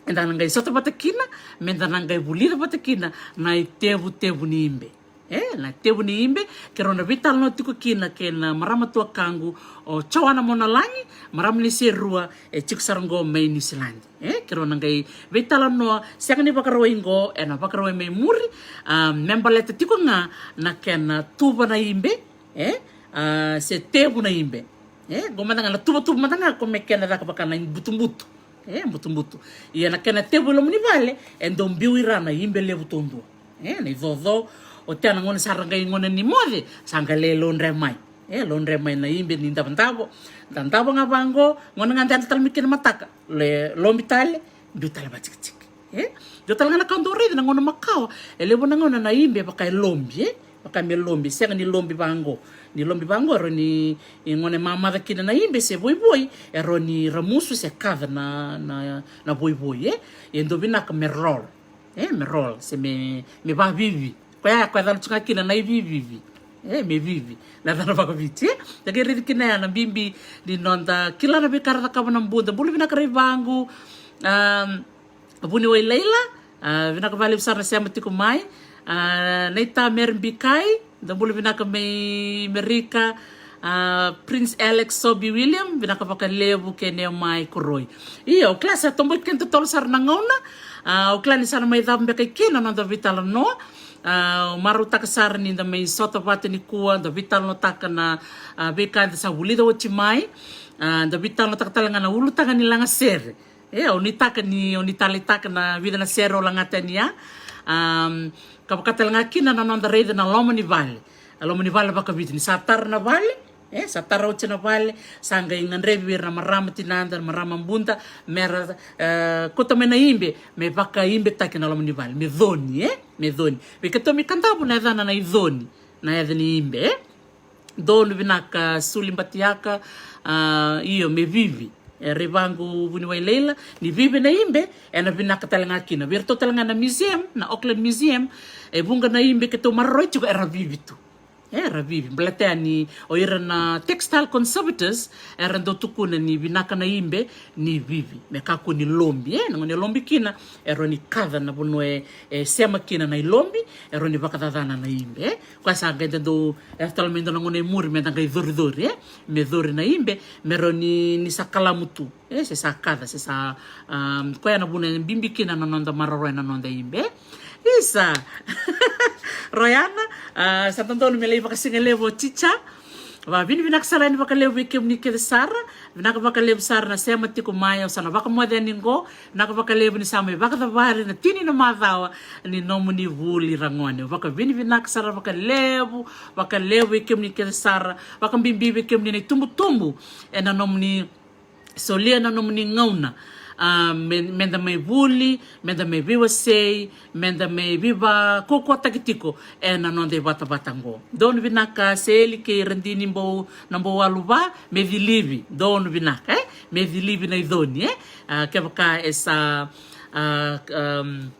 Eda na qai sota vata kina, meda na qai vulica vata kina na itevutevu ni ibe. E, na tevu ni ibe, keirau na veitalanoa tiko kina kei na marama tuakaqu, o Joana Monalagi, marama ni Serua, e tiko sara qo mai Niusiladi. E, keirau na qai veitalanoa, sega ni Vakarauwai qo, ena Vakarauwai mai muri, a, me baleta tiko ga na kena tuva na ibe, e, a, se tevu na ibe. E, qo mada ga na tuvatuva mada ga ko me kena caka vaka na ibutubutu. E, butubutu. Ia na kena tevu i loma ni vale, e dau biu i ra na ibe levu taudua. E, na icoco, oti ya na gauna sa ra qai gauna ni moce, sa qai lai laudre mai. E, laudre mai na ibe ni davodavo, da davo ga vaqo, gauna ga da yadra tale mai kina mataka, lai lobi tale, biu tale vatikitiki. E, dua tale ga na ka au dau raica na gauna makawa, e levu na gauna na ibe vaka e lobi, e. Vaka me lobi, sega ni lobi vaqo. Ni lobi vaqo, e rawa ni, e, gauna e mamaca kina na ibe se voivoi, e rawa ni ramusu se kaca na, na, na voivoi, e. E dau vinaka me roll. E, me roll, se me, me vavivi. Koya, koya e cala tu ga kina na ivivivi. E, me vivi. Na cala vakaviti, e. Da qai raici kina ya na bibi ni noda kila na veika ra cakava na buda. Bula vinaka Rai Vaqo. Am, Vuniwai Laila, a, vinaka vakalevu sara na sema tiko mai. A, Naita Mary Bikai, da bula vinaka mai Merika. A, Prince Alex Sobi William, vinaka vakalevu kei Neomai Koroi. Io, au kila sa tobo kina totolo sara na gauna. A, au kila ni sa na mai cava beka i ke na noda veitalanoa. A, au marautaka sara ni da mai sota vata nikua, da veitalanoataka na, a, veika eda sa vulica oti mai. A, da veitalanoataka tale ga na ulutaga ni lagasere. E, au nuitaka ni, au ni taleitaka na vica na sere au lagata yani ya. Am, ka vaka tale ga kina na noda raica na loma ni vale. Na loma ni vale vakaviti, ni sa tara na vale, e, sa tara oti na vale, sa qai gadrevi vei ira na marama tinada, na marama buda, mera, e, kauta mai na ibe me vakaibetaki na loma ni vale, me coni, e, me coni. Vei keitou mai Kadavu na yacana na iconi, na yaca ni ibe, e. Donu vinaka Suli Batiaka. A, io, me vivi. E, raica vaqo vuniwai Leila, ni vivi na ibe, ena vinaka tale ga kina. Vei iratou tale ga na museum, na Auckland Museum, e vuqa na ibe keitou maroroi tiko era vivi tu. Era vivi. Baleta ni o ira na textile conservators era dau tukuna ni vinaka na ibe ni vivi, me kakua ni lobi, e, na gauna e lobi kina, e rawa ni kaca na vanua e, e sema kina na ilobi, e rawa ni vakacacana na ibe, e. Koya sa qai da dau, e, tale mai dua na gauna e muri me da qai coricori, e, me cori na ibe, me rawa ni, ni sa kalamu tu, e, se sa kaca, se sa, a, koya na vuna e bibi kina na noda maroroya na noda ibe, e. Isa. Royana, a, sa dodonu me lai vakasigalevu o Chicha. Vakavinavinaka sara yani vakalevu vei kemuni kece sara. Vinaka vakalevu sara na sema tiko mai, au sa na vakamoce yani qo. Vinaka vakalevu ni sa mai vakacavari na tini na macawa ni nomuni vuli ragone. Vakavinavinaka sara vakalevu, vakalevu vei kemuni kece sara. Vakabibi vei kemuni na itubutubu ena nomuni solia na nomuni gauna, a, me, meda mai vuli, meda mai veiwasei, meda mai veivakaukauwataki tiko ena noda ivatavata qo. Donu vinaka Seli kei Radini Bou, na Bou Aluva, me cilivi, donu vinaka, e? Me cilivi na iconi, e? A, kevaka e sa, a, um,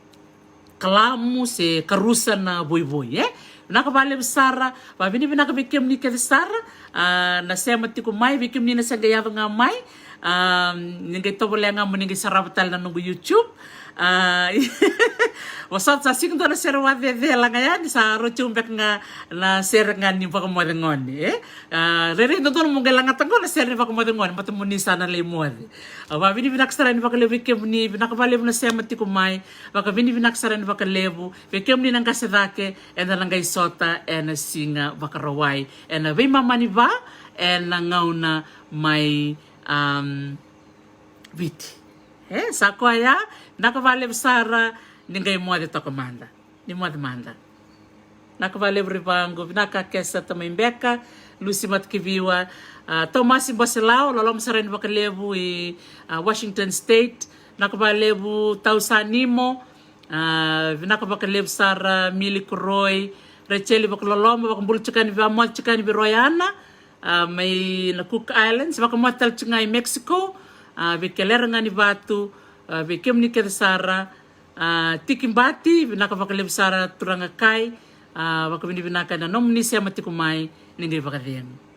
kalamu se karusa na voivoi, e? Vinaka vakalevu sara, vakavinavinaka vei kemuni kece sara, a, na sema tiko mai, vei kemuni na se qai yaco ga mai, a, ni qai tovolea ga mo ni qai sarava tale na noqu YouTube. A, vosota, sa sega dua na sere vakacecela ga yani, sa rauti au beka ga na sere ga ni vakamoce gone, e? A, rairai dodonu mo qai lagata qo na sere ni vakamoce gone, baleta mo ni sa na lai moce. A, vakavinavinaka sara yani vakalevu vei kemuni, vinaka vakalevu na sema tiko mai, vakavinavinaka sara yani vakalevu vei kemuni na qase cake, eda na qai sota ena Siga Vakarauwai ena veimama ni va ena gauna mai, am, Viti. E, sa koya, vinaka vakalevu sara, ni qai moce toka mada. Ni moce mada. Vinaka vakalevu Rivaqu, vinaka Kesa Tamai Beka, Lusi Matakiviwa, a, Tomasi Boselau, loloma sara yani vakalevu i, a, Washington State. Vinaka vakalevu Tau Sanimo, a, vinaka vakalevu sara Mili Koroi, Racheli vakaloloma, vakabula tiko yani, vakamoce tiko yani vei Royana, a, mai na Cook Islands, vakamoce tale tiko ga i Mexico, a, vei Kelera ga ni vatu, a, vei kemuni kece sara, a, Tiki Bati, vinaka vakalevu sara turaga Kai, a, vakavinavinaka ena nomuni sema tiko mai, ni qai vakacegu.